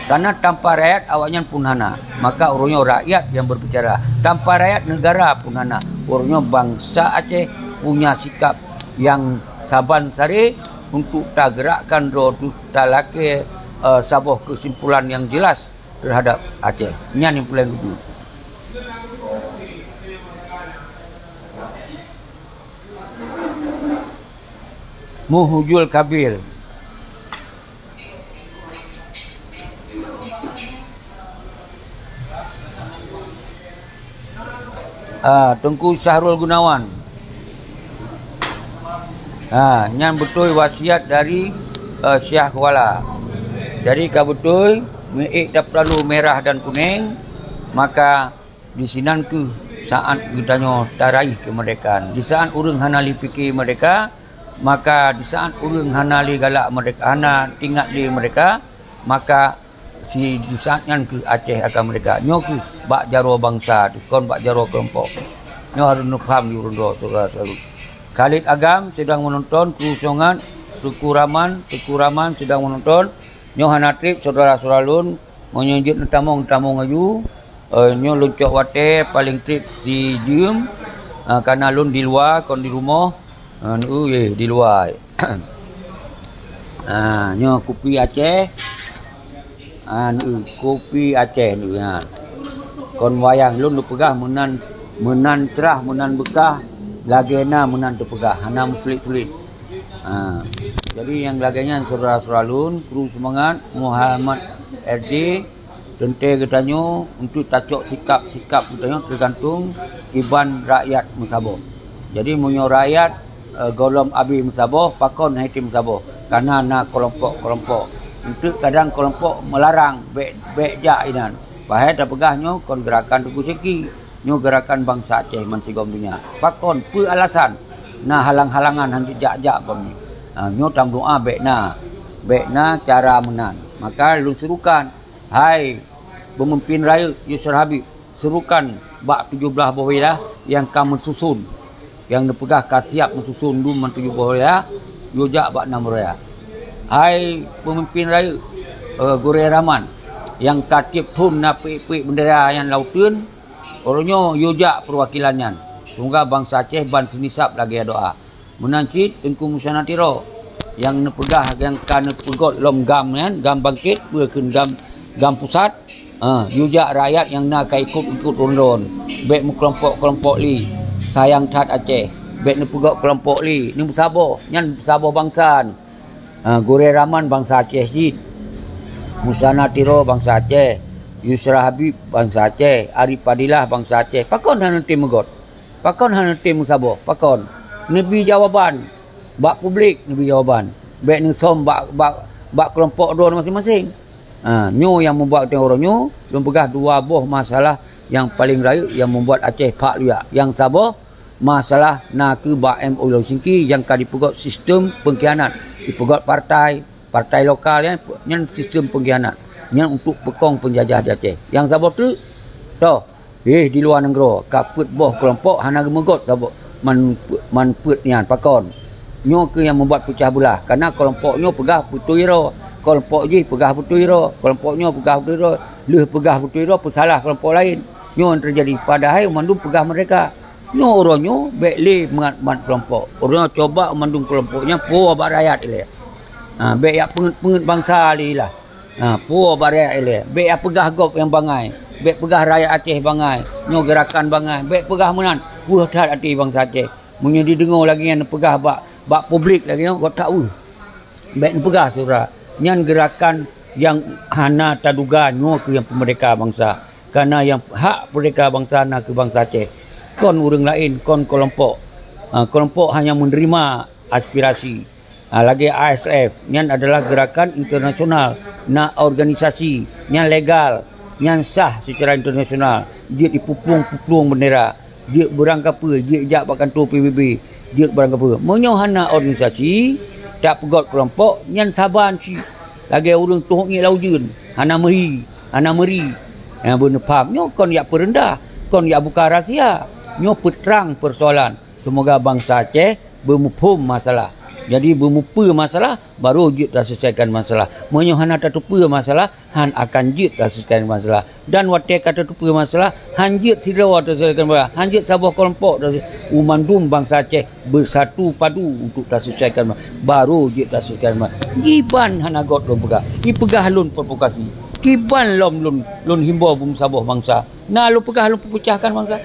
Karena tanpa rakyat awaknyan pun hana. Maka uroe nyoe rakyat nyang berbicara. Tanpa rakyat negara pun hana. Uroe nyoe bansa Aceh punya sikab nyang saban saré untuk tagerakkan droe teuh talakée, eh, saboh keusimpulan nyang jelas. terhadap Aceh. Nyan nyang paleng geutu. Muhujul Kabir. Ah, Teungku Syahrul Gunawan. Ah, nyan beutôi wasiat dari, eh, Syiah Kuala. Jadi ka beutôi, meuék tapeulalu merah dan kunéng, maka disinan kheueh saát geutanyoe taraih keumeurdekaan. Di saát ureuëng hana lé pike meurdeka, maka di saát ureuëng hana lé galak meurdeka, hana teuingat lé meurdeka, maka si di saát nyan kheueh Aceh akan meurdeka. Nyoe kheueh bak jaroe bansa teuh, kon bak jaroe keulompok. Nyoe harôh neupham di ureuëng droe, syedara-syedara lôn. Khalid Agam sedang menonton, Kru Songat, Teuku Raman, Teuku Raman sedang menonton. Nyoe hana treb syedara-syedara lôn, meunyoe jeuet neutamong, neutamong laju. Eh, nyoe lôn cok watée paleng treb sijeuem, eh, kana lôn di luwa kon di rumoh. Eh, neu, eh, di luwa. Ah, nyoe kupi Aceh. Ah, neu, kupi Aceh neu, ha. Kon wayang lôn neupeugah meunan, meunan crah, meunan beukah, lagée na meunan teupeugah, hana meusulet-sulet. Ha. Jadi nyang lagée nyan syedara-syedara lôn, Kru Seumangat, Muhammad R J, teuntée geutanyoe untuk tacok sikap-sikap geutanyoe teugantung kiban rakyat meusaboh. Jadi meunyoe rakyat, eh, gohlom abéh meusaboh, pakon hana tem meusaboh? Kana na keulompok-keulompok. Enteuk kadang keulompok meularang bék, bék jak inan. Padahai tapeugah nyoe kon geurakan Teungku Syeki. Nyoe geurakan bansa Aceh bansigom donya. Pakon? Peue alasan? Na halang-halangan hana jak-jak bak nyoe. Ha, nyoe tameudoá bék na. Bék na cara meunan. Maka lôn serukan, hai peumimpin rayeuk Yusra Habib, serukan bak tujoh blaih boh wilayah nyang ka meususon, nyang neupeugah ka siab meususon dum ban tujoh boh wilayah, yue jak bak nam raya. Hai peumimpin rayeuk, eh, Gurée Rahman, nyang ka tieb thon na peuék-peuék beundera nyan lam uteuen, uroe nyoe yue jak peuwakilan nyan. Seumoga bansa Aceh ban seunisab lagée doá. Meunan cit Teungku Musanna Tiro nyang neupeugah, nyang ka neupeugot lom GAM nyan, GAM Bangkét, peue kheun GAM, GAM Pusat. Ha, yue jak rakyat nyang na ka ikot-ikot ureuëng droen. Bék meukeulompok-keulompok lé. Sayang that Aceh. Bék neupeugot keulompok lé. Neumeusaboh, nyan saboh bansa. Ha, Gurée Rahman bansa Aceh cit. Musanna Tiro bansa Aceh. Yusra Habib bansa Aceh. Arif Fadilah bansa Aceh. Pakon hana tem meugot? Pakon hana tem meusaboh? Pakon? Neubi jawaban bak publik, neubi jawaban. Bék neusöm bak, bak, bak keulompok droen maséng-maséng. Ha, nyoe nyang meubuet teuh uroe nyoe, lôn peugah dua boh masalah nyang paleng rayeuk nyang meubuet Aceh phak luyak. Nyang saboh, masalah nakeuh bak M O Helsinki nyang ka jipeugot sistem peungkhianat. Jipeugot partai, partai lokal nyan, nyan sistem peungkhianat. Nyan untuk peukong peunjajah di Aceh. Nyang saboh teuk, toh, eh, di luwa nanggroe, ka peuet boh keulompok hana geumeugot saboh man, man peuet nyan. Pakon? Nyoe kheueh nyang meubuet peucah beulah. Kana keulompok nyoe peugah beutôi droe, keulompok jih peugah beutôi droe, keulompok nyoe peugah beutôi droe, lheueh peugah beutôi droe peusalah keulompok laén. Nyoe nyang teujadi, padahai mandum peugah meurdeka. Nyoe uroe nyoe bék lé mat-mat keulompok. Uroe nyoe cuba mandum keulompok nyan po bak rakyat ilée. Ha, bék jak peungeut-peungeut bansa lé lah. Ha, po bak rakyat ilée. Bék jak peugah gob nyang bangai. Bék peugah rakyat Aceh bangai. Nyoe geurakan bangai. Bék peugah meunan. Weueh that até bansa Aceh. Meunyoe jideungoe lagée nyan neupeugah bak, bak publik lagée nyoe, göt that weueh. Bék neupeugah syedara. Nyan geurakan nyang hana taduga, nyoe kheueh nyang peumeurdeka bansa. Kana nyang hak peurdeka bansa nakeuh bansa Aceh. Kon ureuëng laén, kon keulompok. Ha, keulompok hanya meuneurimong aspirasi. Ha, lagée I S F, nyan adalah geurakan internasional, na organisasi, nyan legal, nyan sah seucara internasional, jeuet jipuplueng-puplueng beundera. Jeuet beurangkapeue, jeuet jak bak kantô P B B, jeuet beurangkapeue. Meunyoe hana organisasi, tapeugot keulompok, nyan saban cit lagée ureuëng tôh ngiek lam ujeuen, hana meuri, hana meuri. Nyang beuneupham, nyoe kon jak peureundah, kon jak buka rahsia. Nyoe peutrang peusoalan. Seumoga bansa Aceh beumuphom masalah. Jadi beumupeue masalah, barô jeuet taseulesaikan masalah. Meunyoe hana tateupeue masalah, han akan jeuet taseulesaikan masalah. Dan watée ka tateupeue masalah, han jeuet sidroe taseulesaikan masalah, han jeuet saboh keulompok taseulesaikan. Mandum bansa Aceh beusatu padu untuk taseulesaikan masalah. Barô jeuet taseulesaikan masalah. Jiban hana göt lôn peugah. Jipeugah lôn provokasi. Kiban lom lôn, lôn himbô beumeusaboh bansa. Na lôn peugah lôn peupeucahkan bansa.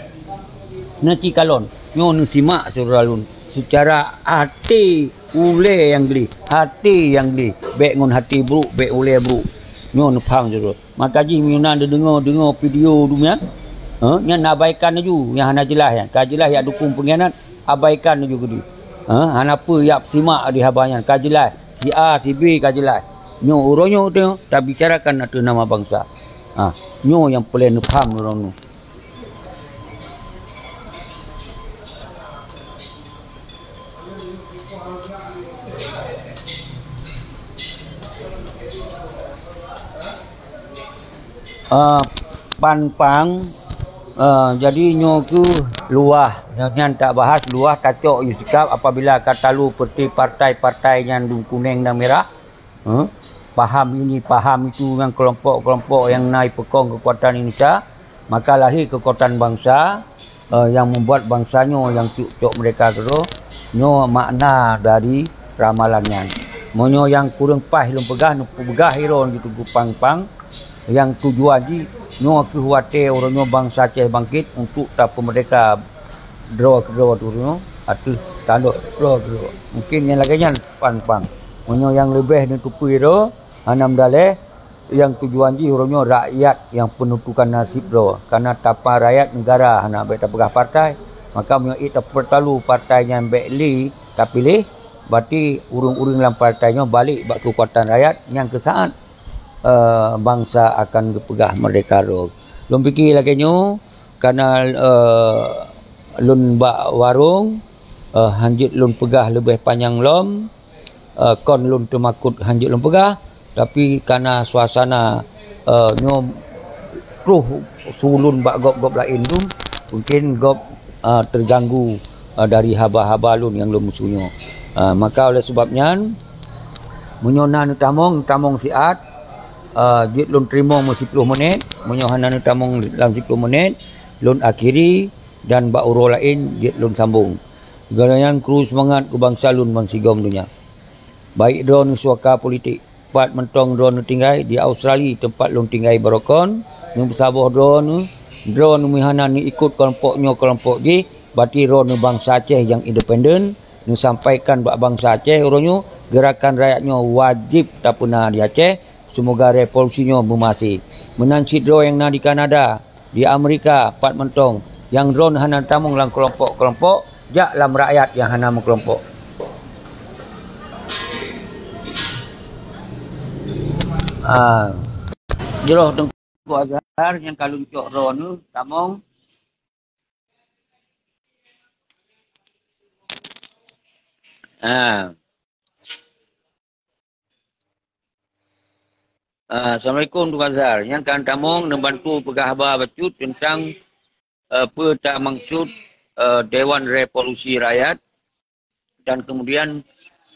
Na ci kalon, nyoe neusimak syedara lôn. Seucara até ulée nyang gleh, até nyang gleh. Bék ngon até brok, bék ulée brok. Nyoe neupham syedara. Maka jih meunyoe na neudeungoe-deungoe video dumien, eh, nyan abaikan laju nyang hana jeulaih nyan. Ka jeulaih jak dukong peunghianat, abaikan laju keudeh. Eh, hana peue jak simak di haba nyan. Ka jeulaih, si A, si B ka jeulaih. Nyoe uroe nyoe teuh tabicarakan ateueh nama bansa. Ha, nyoe nyang peureulée neupham droeneuh. Ah, Pan Pang, ah, jadi nyoe keuh luwah, nyan tabahas luwah tacok yue sikap apabila ka talu peuti partai-partai nyang dum kuneng dan mirah. Eh, paham ini, paham itu, ngon kelompok-kelompok nyang na ipeukong keukuatan Indonesia, maka lahé keukuatan bansa, eh, nyang membuat bansa nyoe nyang cok-cok merdeka keudroe, nyoe makna dari ramalan nyan. Meunyoe nyang kureueng paih lôn peugah, neupeugah droeneuh di Teungku Pan Pang, nyang tujuan jih nyoe keuh watée uroe nyoe bansa Aceh bangkit untuk tapeumeurdeka droe keudroe ateueh tanoh droe keudroe. Mungkin nyang lagée nyan Pan Pang. Meunyoe nyang leubeh neuteupeue droe, hana meudaleh, nyang tujuan jih uroe nyoe rakyat nyang peunentukan naseb droe. Karena tapa rakyat negara hana bék tapeugah partai. Maka meunyoe ék tapeutalu partai nyan bék lé tapiléh, berarti ureuëng-ureuëng lam partai nyoe balek bak keukuatan rakyat nyang keusaát, eh, bansa akan geupeugah merdeka droe. Lôn pike lagée nyoe, karena, eh, lôn bak warong, eh, hanjeuet lôn peugah leubeh panyang lom, eh, kon lôn teumakot hanjeuet lôn peugah, tapi karena suasana, eh, nyoe troh su lôn bak gob-gob laén dum, mungkin gob, eh, teuganggu, eh, dari haba-haba lôn nyang lôn meusu nyoe. Eh, maka oleh sebab nyan, meunyoe na neutamong, neutamong siat, eh, jeuet lôn teurimong meusiploh menit, meunyoe hana neutamong lam siploh menit, lôn akhiri dan bak uroe laén jeuet lôn sambong. Geutanyoe kru seumangat keu bansa lôn bansigom donya. Baik droeneuh suaka politik, pat mantong droeneuh tinggai di Australia teumpat lôn tinggai baroekon, neupeusaboh droeneuh, droeneuh meuhana neuikot keulompok nyoe keulompok jih, berarti droeneuh bansa Aceh nyang independen, neusampaikan bak bansa Aceh uroe nyoe, geurakan rakyat nyoe wajéb tapeuna di Aceh, seumoga revolusi nyoe meumaséh. Meunan cit droe nyang na di Kanada, di Amerika pat mantong, nyang droeneuh hana tamong lam keulompok-keulompok, jak lam rakyat nyang hana meukelompok. Ah, jroh Teungku Azhar nyang ka lôn cok droeneuh tamong. Ah. Ah, assalamualaikum Teungku Azhar. Nyan kan tamong neubantu peugah haba bacut teuntang, eh, peue ta maksud, eh, Dewan Revolusi Rakyat dan kemudian,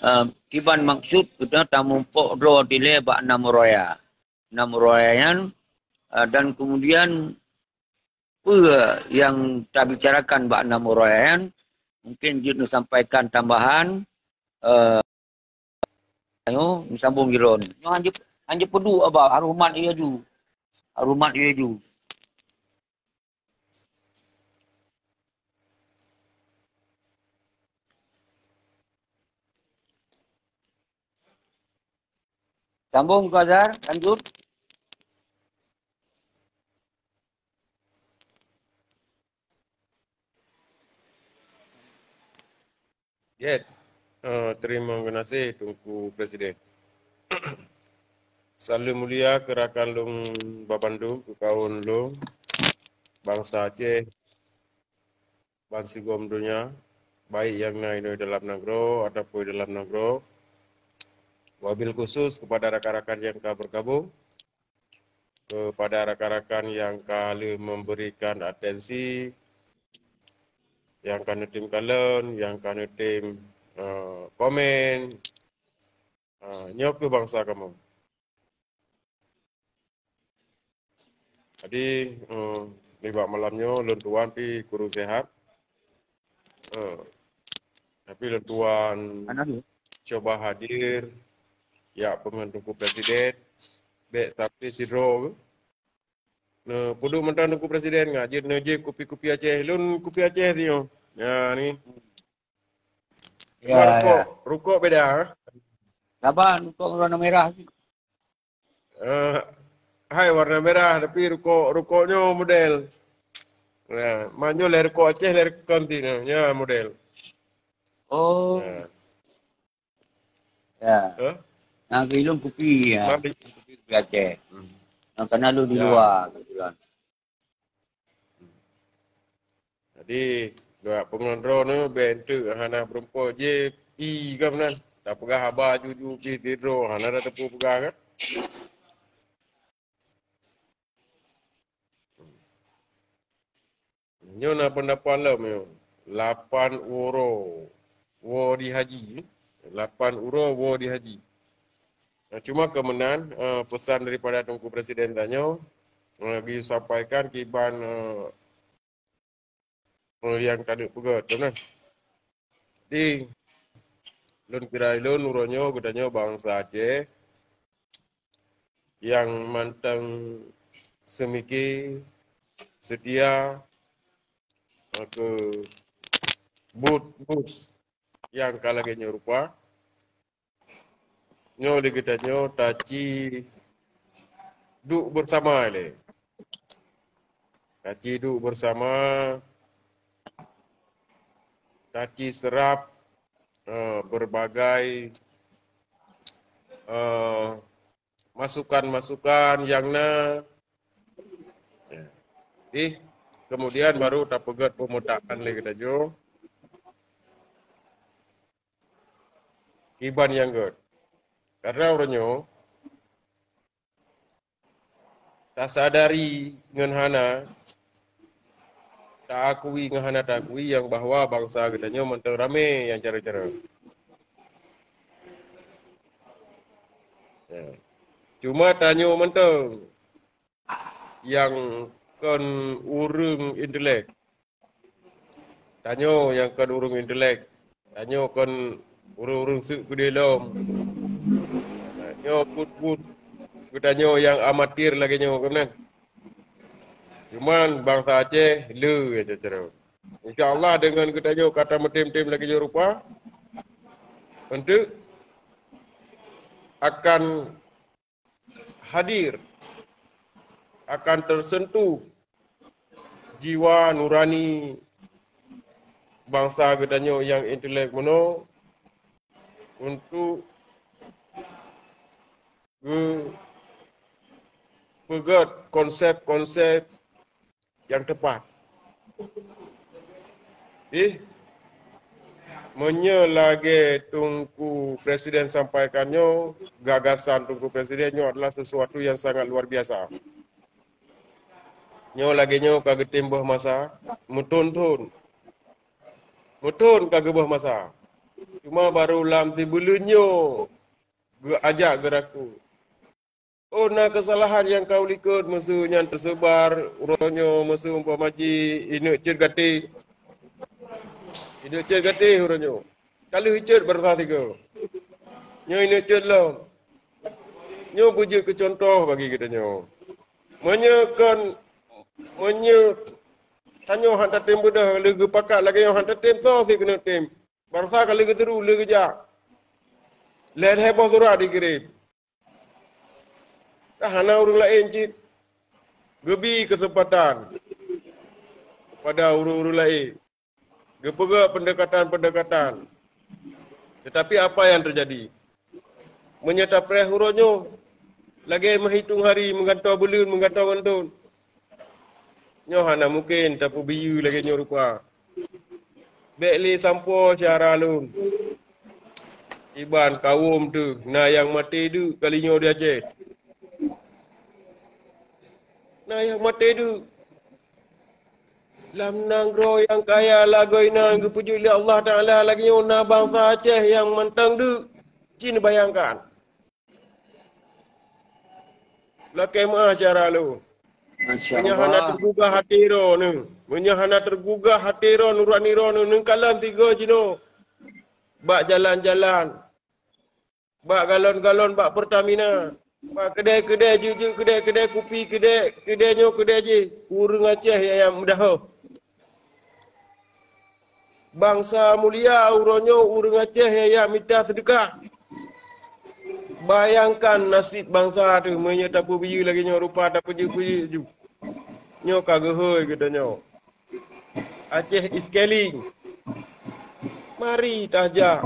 eh, kiban maksud geutanyoe tamumpok droe dilée bak nam raya. Nam raya nyan, eh, dan kemudian peue nyang tabicarakan bak nam raya nyan, mungkin jeuet neusampaikan tambahan, eh, Ayo, meusambông jih droeneuh. Nyoe hanjeuet, hanjeuet peuduek aba, harôh mat ie ju. Harôh mat ie ju. Sambông, Teungku Azhar, lanjut. Jeuet. Eh, teurimong geunaséh Teungku Presiden. Saleuem mulia keu rakan lôn babandum, keu kawan lôn, bansa Aceh, bansigom donya, baik nyang na inoe dalam nanggroe ataupun dalam nanggroe. Wabil khusus kepada rakan-rakan nyang ka bergabung, kepada rakan-rakan nyang ka lheueh memberikan atensi, nyang ka neutem kalon, nyang ka neutem, eh, komen. Ah, nyoe keuh bansa kamoe. Jadi, eh, nibak malam nyoe lôn tuan pi kureueng sehat. Eh, tapi lôn tuan Ana tu. Cuba hadir, ya, peungon Teungku Presiden. Bèk sampai sidroe. Nah, peuduek mantong Teungku Presiden ngat jeuet neujieb kupi-kupi Aceh. Lôn kupi Aceh sinyoe. Ya ni. Ya, rukok, ya. Rukok beda. Ha? Saban rukok warna merah. Uh, hai warna merah tapi rukok rukok nyoe model. Ya, manyo lé rukok Aceh lé rukok kanti nyoe. Ya model. Oh. Ya. Ya. Huh? Nah, bilung kupi ya. Mari. Kupi Aceh. Hmm. Nah, karena lu di ya. Luar kebetulan. Jadi, dua pengontrol ni bentuk hana berumpo je pi kan nan. Tak peugah haba juju pi tidro hana ada tepu peugah kan. Nyoe na pendapat lom nyoe. Lapan uroe woe di haji. Lapan uroe woe di haji. Nah, cuma keumenan uh, pesan daripada Teungku Presiden tanyoe uh, disampaikan kiban uh, uh, yang tadi peugah tu nah. Di lôn kira lôn uroe nyoe geutanyoe bangsa Aceh yang manteng semiki setia ke but-but yang ka lagèe nyoe rupa. Nyoe di kita nyoe taci duk bersama le. Taci duk bersama, taci serap uh, berbagai uh, masukan-masukan yang na. Ya. Jadi, kemudian baru tapeugèt pemetaan lé kita jo. Kiban yang gèt. Karena orang nyoe tasadari ngon hana, taakui ngon hana taakui yang bahwa bangsa kita nyoe mantong ramé yang cara-cara. Ya. Cuma tanyoe mantong yang kon ureueng intelek. Tanyoe nyang kon ureueng intelek. Tanyoe kon ureueng-ureueng seuk keudeh lom. Nyoe put-put geutanyoe nyang amatir lagèe nyoe keunan. Cuman bangsa Aceh le ya cara. Insya Allah dengan geutanyoe kata meutem-tem lagèe nyoe rupa, untuk akan hadir, akan tersentuh jiwa nurani bangsa geutanyoe nyang intelek meunoe untuk geupeugèt konsep-konsep yang tepat. Ih, meunyoe lagèe Teungku Presiden sampaikan nyoe, gagasan Teungku Presiden nyoe adalah sesuatu yang sangat luar biasa. Nyoe lagèe nyoe ka geutem boh masa, meuthon-thon. Meuthon ka geuboh masa. Cuma baru lam sibuleuen nyoe geuajak geuraku. Oh, na keusalahan nyang ka ulikot meuseu nyan teusebar uroe nyoe meuseu umpama ji ineuk cit gaté. Ineuk cit gaté uroe nyoe. Ka lheueh cit baroesa sigoe. Nyoe ineuk cit lom. Nyoe beujeuet keu cuntoh bagi geutanyoe. Meunyoe kon, meunyoe tanyoe han tatem beudôh lé geupakat lagèe nyoe han tatem soe sit keuneuk tem. Baroesa ka lheueh geuseuru lheueh geujak. Lhèe-lhèe boh surat jikirém. Ka hana ureueng laén cit. Geubi keuseumpatan kepada ureueng-ureueng laén. Geupeugah pendekatan-pendekatan. Tetapi apa yang terjadi? Meunyoe tapreh uroe nyoe, lagèe meuhitong hari meugantoe buleuen meugantoe ngon thon. Nyoe hana mungken tapeubiyeu lagèe nyoe rupa. Bèk lé sampoe syedara lôn. Iban kawôm teuh na nyang maté deuk kali nyoe di Aceh. Na nyang maté deuk. Lam nanggroe nyang kaya lagoe nyan geupeujeuet lé Allah Taala lagèe nyoe na bansa Aceh nyang mantong deuk. Ci neubayangkan. Lakèe meu'ah syedara lôn. Meunyoe hana teugugah até droeneuh, meunyoe hana teugugah até droeneuh, nurani droeneuh, neukalon sigoe jinoe bak jalan-jalan, bak galon-galon bak Pertamina. Bak keudè-keudè, jeuet-jeuet keudè-keudè, kupi keudè, keudè nyoe keudè jih. Ureuëng Aceh nyang meudahoh. Bansa mulia, uroe nyoe ureuëng Aceh nyang mita seudeukah. Bayangkan nasib bansa teuh meunyoe tapeubiyeu lagée nyoe rupa, tapeujeuet-peujeuet ju. Nyoe ka geuhôi geutanyoe. Aceh is calling. Mari tajak,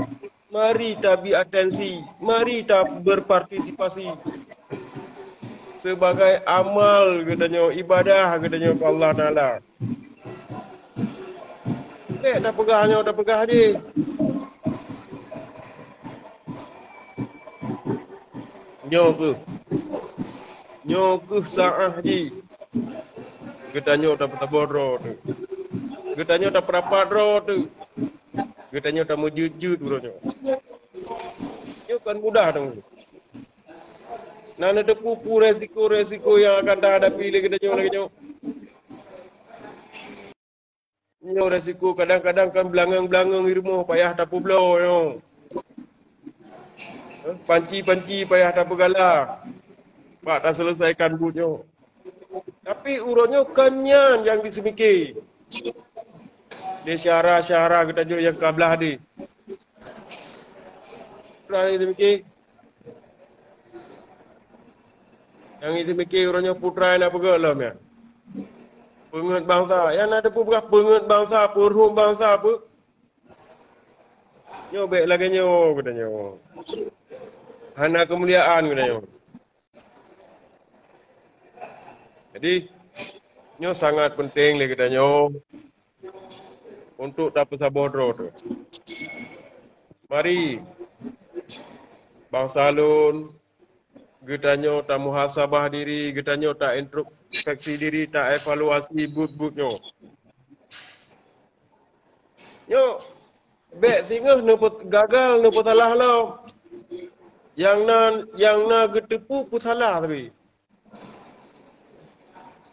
mari tabi atensi, mari ta berpartisipasi. Sebagai amal geutanyoe, ibadah geutanyoe keu Allah Taala. Bék tapeugah nyoe, tapeugah jih. Nyoe keuh. Nyoe keuh saáh jih. Geutanyoe tapeusaboh droe teuh. Geutanyoe tapeurapat droe teuh. Geutanyoe tameujeuet-jeuet uroe nyoe. Nyoe kon mudah teungku. Na neuteupeue peue resiko-resiko nyang akan tahadapi lé geutanyoe lagée nyoe. Nyoe resiko kadang-kadang kan beulangöng-beulangöng i rumoh payah tapeubloe nyoe. Eh, panci-panci payah tapeugala bak taseuleusaikan buet nyoe. Tapi uroe nyoe kon nyan nyang jiseumike. Di syara-syara geutanyoe nyang ka blah deh. Nyang jiseumike. Nyang jiseumike uroe nyoe putra na peugah lom nyan. Peungeut bansa. Nyang na teupeue peugah peungeut bansa, peurhom bansa peue. Nyoe bék lagée nyoe geutanyoe. Hana keumuliaan geutanyoe. Jadi, nyoe sangat peunteng lé geutanyoe untuk tapeusaboh droe teuh. Mari, bansa lôn, geutanyoe tamuhasabah diri, geutanyoe taintrospeksi diri, taevaluasi buet-buet nyoe. Nyoe, bék singoh neupeu-, gagal neupeusalah lom. Nyang na, nyang na geuteupeue peusalah tapi.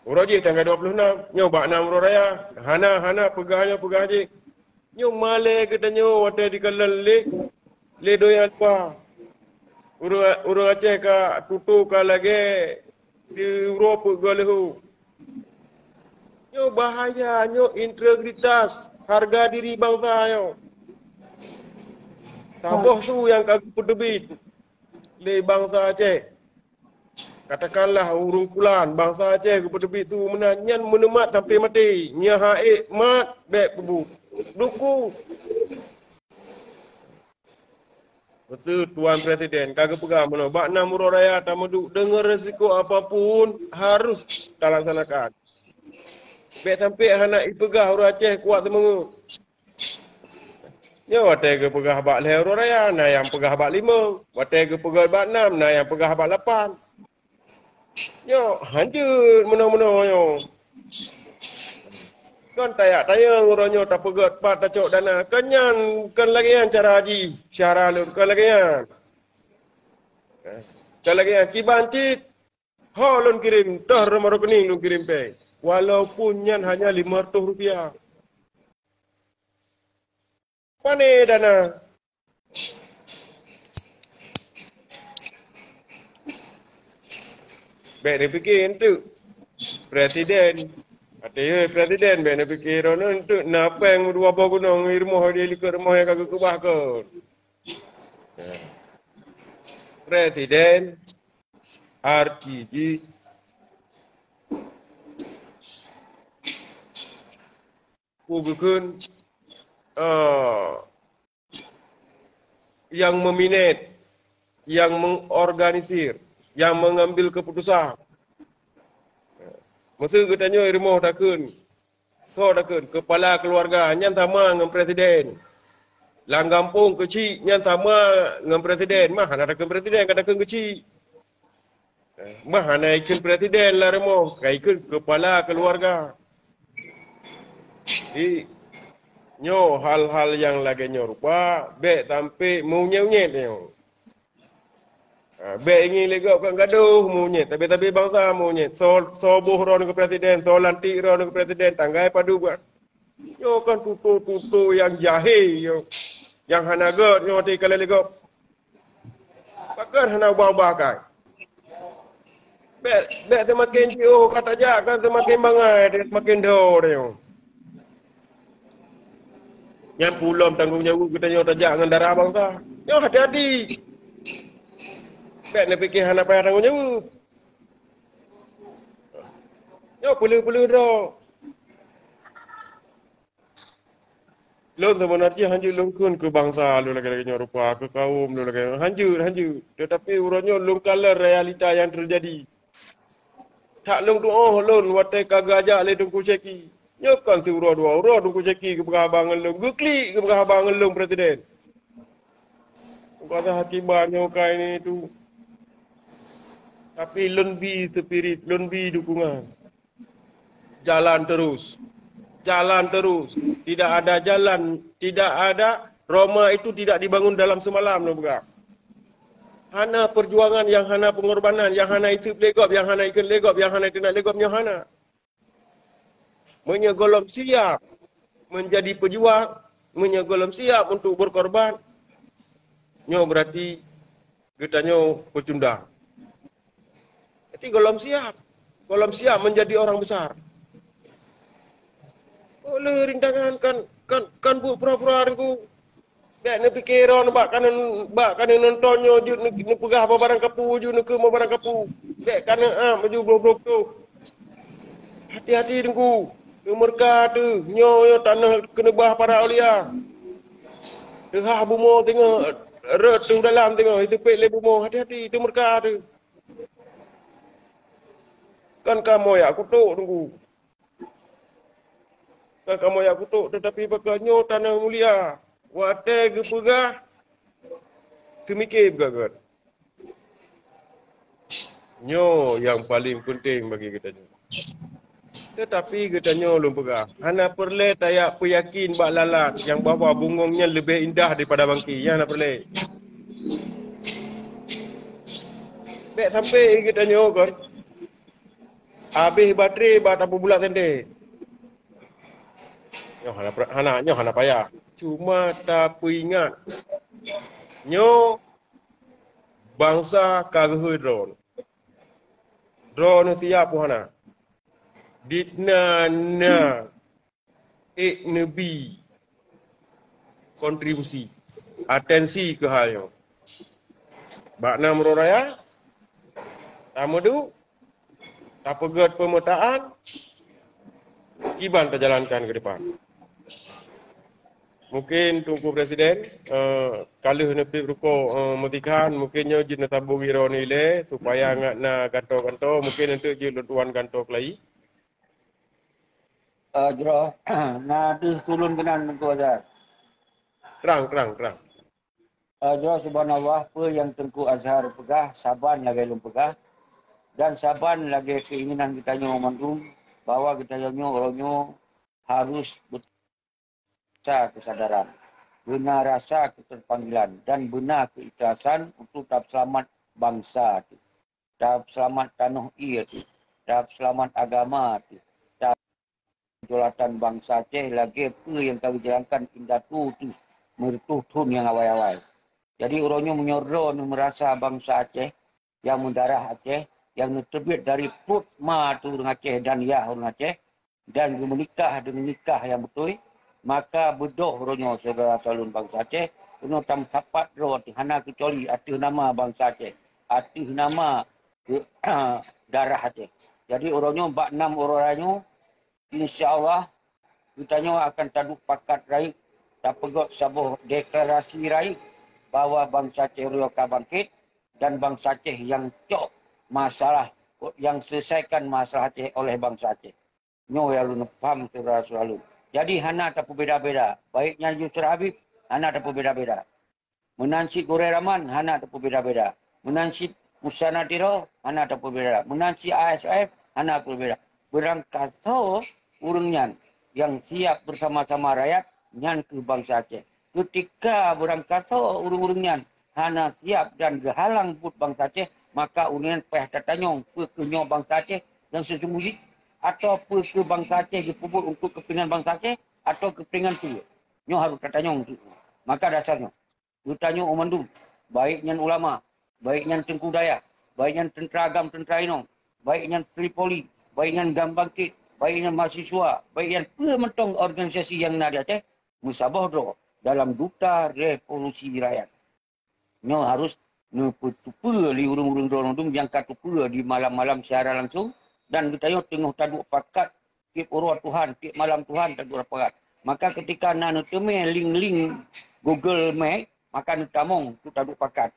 Uroe jih tanggai dua puluh enam, nyoe bak nam uroe raya. Hana, hana peugah nyoe, peugah jih. Nyoe malée geutanyoe watée jikalon lé, lé donya luwa. Ureuëng, ureuëng Aceh ka tutoe ka lagée di uroe peuet goe leuhô. Nyoe bahaya, nyoe integritas, hareuga diri bansa nyoe. Saboh su nyang ka geupeuteubiet lé bansa Aceh. Katakanlah ureuëng pulan, bansa Aceh geupeuteubiet su meunan, nyan meuneumat sampai maté. Nyan hak ék mat, bék peubuet. Duku. Meuseu Tuan Presiden ka geupeugah meunoe, bak nam uroe raya tameuduek deungon resiko apapun harus talaksanakan. Bék sampai hana ipeugah ureuëng Aceh kuat seumeungeut. Nyoe watée geupeugah bak lhée uroe raya, na nyang peugah bak limong. Watée geupeugah bak nam, na nyang peugah bak lapan. Nyoe hanjeuet meunoe-meunoe nyoe. Kon tajak tanyong uroe nyoe tapeugét pat tacok dana. Kon nyan, kon lagée nyan cara jih, cara lôn, kon lagée nyan. Kon lagée nyan, kiban cit, ho lôn kirém, toh nomor rekening lôn kirém péng. Walaupun nyan hanya lima ratus rupiah. Pane dana? Bék neupike eunteuk. Presiden. Até presiden bék neupike droeneuh eunteuk na péng dua boh gunong di rumoh, di likot rumoh nyang ka geukeubah kon. Presiden, arti jih, peue geukheun, eh, nyang meuminet, nyang mengorganisir, nyang mengambil keputusan. Meuseu geutanyoe rumoh takheun, soe takheun, keupala keuluwarga nyan sama ngon presiden. Lam gampông keuchik nyan sama ngon presiden, mah hana takheun presiden, ka takheun keuchik. Mah hana ikheun presiden lam rumoh, ka ikheun keupala keuluwarga. Jadi, nyoe hal-hal nyang lagée nyoe rupa, bék sampai meunyét-nyét nyoe. Ha, bék ingieng lé gob kon gadoh meunyét, tabi-tabi bansa meunyét. Soe, soe boh droeneuh keu presiden, soe lantik droeneuh keu presiden, tanggai padub kan. Nyoe kan tutoe-tutoe nyang jahé nyoe. Nyang hana gét nyoe teukalon lé gob. Pakon hana ubah-ubah kai. Bèk, bèk seumaken jiôh ka tajak, kan seumaken bangai, seumaken dho tanyoe. Nyan peue lom tanggông jaweueb geutanyoe tajak ngon darah bansa. Nyoe hati-hati. Bèk neupike hana payah tanggông jaweueb. Nyoe peuleueh-peuleueh droe. Lôn seubeuna jih hanjeuet lôn kheun keu bansa lôn lagèe-lagèe nyoe rupa, keu kawöm lôn lagèe nyoe. Hanjeuet, hanjeuet. Teutapi uroe nyoe lôn kalon realita nyang teujadi. That lôn tu'oh lôn watèe ka geuajak lé Teungku Syeki. Nyoe kon siuroe dua uroe Teungku Syeki geupeugah haba ngon lôn, geuklik geupeugah haba ngon lôn presiden. Bukan akibat nyoe ka ini tu. Tapi lôn bi spirit, lôn bi dukungan. Jalan terus. Jalan terus. Tidak ada jalan, tidak ada, Roma itu tidak dibangun dalam semalam, lôn peugah. Hana perjuangan nyang hana pengorbanan, nyang hana iseub lé gob, nyang hana ikheun lé gob, nyang hana iteunak lé gob, nyoe hana. Meunyoe gohlom siap menjadi pejuang, meunyoe gohlom siap untuk berkorban, nyoe berarti geutanyoe peucundang. Jadi gohlom siap, gohlom siap menjadi orang besar. Oleh rintangan kan, kan, kan buet pura-pura Teungku. Bèk neupike droe bak kaneuk, bak kaneuk nonton nyoe jeuet neu-, neupeugah bak barang kapeue, jeuet neukheun bak barang kapeue. Bèk kaneuk am laju bloh-bloh putôh. Hati-hati Teungku. Teumeurka teuh, nyoe, nyoe tanoh keuneubah para aulia. Teuhah bumoe teungoh, rot teuh dalam teungoh, jiteupet lé bumoe. Hati-hati, teumeurka teuh. Kan kamoe jak kutok Teungku. Kan kamoe jak kutok, teutapi bak nyoe tanoh mulia. Watèe geupeugah, teumike beugét. Nyoe nyang paleng peunteng bagi geutanyoe. Teutapi geutanyoe lôn peugah, hana peureulèe tajak peuyakin bak lalat nyang bahwa bungöng nyan leubeh indah daripada bangke. Nyan hana peureulèe. Bèk sampai geutanyoe kon habéh baterai bak tapeubulak teuntèe. Nyoe hana, hana, nyoe hana payah. Cuma tapeuingat, nyoe bansa ka geuhôi droeneuh. Droeneuh siap peu hana? Dikna na ék neubi kontribusi, atensi keu hal nyoe. Bak nam uroe raya, tameuduek, tapeugét peumeutaan, kiban tajalankan keu depan. Mungkin Teungku Presiden, eh, ka lheueh neupiep rukoe, eh, meusikan, mungkin nyoe jeuet neusambông droeneuh ilèe supaya ngat na gantoe-gantoe, mungkin eunteuk jeuet lôn tuan gantoe keulayi. Eh, jroh, na deuh tulôn keunan Teungku Azhar. Trang, trang, trang. Eh, jroh, subhanallah, peue nyang Teungku Azhar peugah, saban lagèe lôn peugah, dan saban lagèe keinginan geutanyoe mandum, bahwa geutanyoe nyoe uroe nyoe harus beuna kesadaran, beuna rasa keterpanggilan, dan beuna keikhlasan untuk tapeuseulamat bansa teuh, tapeuseulamat tanoh ie teuh, tapeuseulamat agama teuh, kedaulatan bansa Aceh lagèe peue nyang ka geujalankan indatu teuh meureutoh thon nyang awai-awai. Jadi, uroe nyoe meunyoe droeneuh meurasa bansa Aceh nyang meudarah Aceh, nyang neuteubiet dari pruet ma teuh ureueng Aceh dan yah ureueng Aceh, dan geumeunikah deungon nikah nyang beutôi, maka beudôh uroe nyoe syedara saleuem bansa Aceh, keunoe tameusapat droe ateueh hana keucuali ateueh nama bansa Aceh, ateueh nama darah Aceh. Jadi, uroe nyoe bak nam uroe raya nyoe, insya Allah, geutanyoe akan taduek pakat rayeuk, tapeugöt saboh deklarasi rayeuk bahwa bansa Aceh uroe nyoe ka bangkét dan bansa Aceh nyang cok masalah, nyang selesaikan masalah Aceh oleh bansa Aceh. Nyoe nyang lôn paham, syedara saleuem. Jadi, hana tapeubeda-beda. Baik nyan Yusra Habib, hana tapeubeda-beda. Meunan cit Gurèe Rahman, hana tapeubeda-beda. Meunan cit Musana Tiro, hana tapeubeda. Meunan cit A S F, hana tapeubeda. Beurangkasoe ureueng nyan nyang siap beusama-sama rakyat, nyan kheueh bansa Aceh. Keutika beurangkasoe ureueng-ureueng nyan hana siap dan geuhalang buet bansa Aceh, maka ureueng nyan payah tatanyong, peu kheueh nyoe bansa Aceh nyang seuseungguh jih, atawa peu kheueh bansa Aceh geupeubuet untuk keupeuntengan bansa Aceh, atawa keupeuntengan peue? Nyoe harôh tatanyong. Maka dasar nyoe, geutanyoe mandum, baik nyan ulama, baik nyan teungku dayah, baik nyan teuntra agam, teuntra inong, baik nyan Tripoli, baik nyan GAM Bangkit, baik nyan mahasiswa, baik nyan peue mantong organisasi nyang na di Aceh, meusaboh droe dalam Duta Revolusi Rakyat. Nyoe harus neupeuteupeue lé ureuëng-ureuëng droeneuh nyang ka teupeue di malam-malam siaran langsung, dan geutanyoe teungoh taduek pakat tieb uroe Tuhan, tieb malam Tuhan taduek pakat. Maka ketika na neuteumé link-link Google Meet, maka neutamong untuk taduek pakat.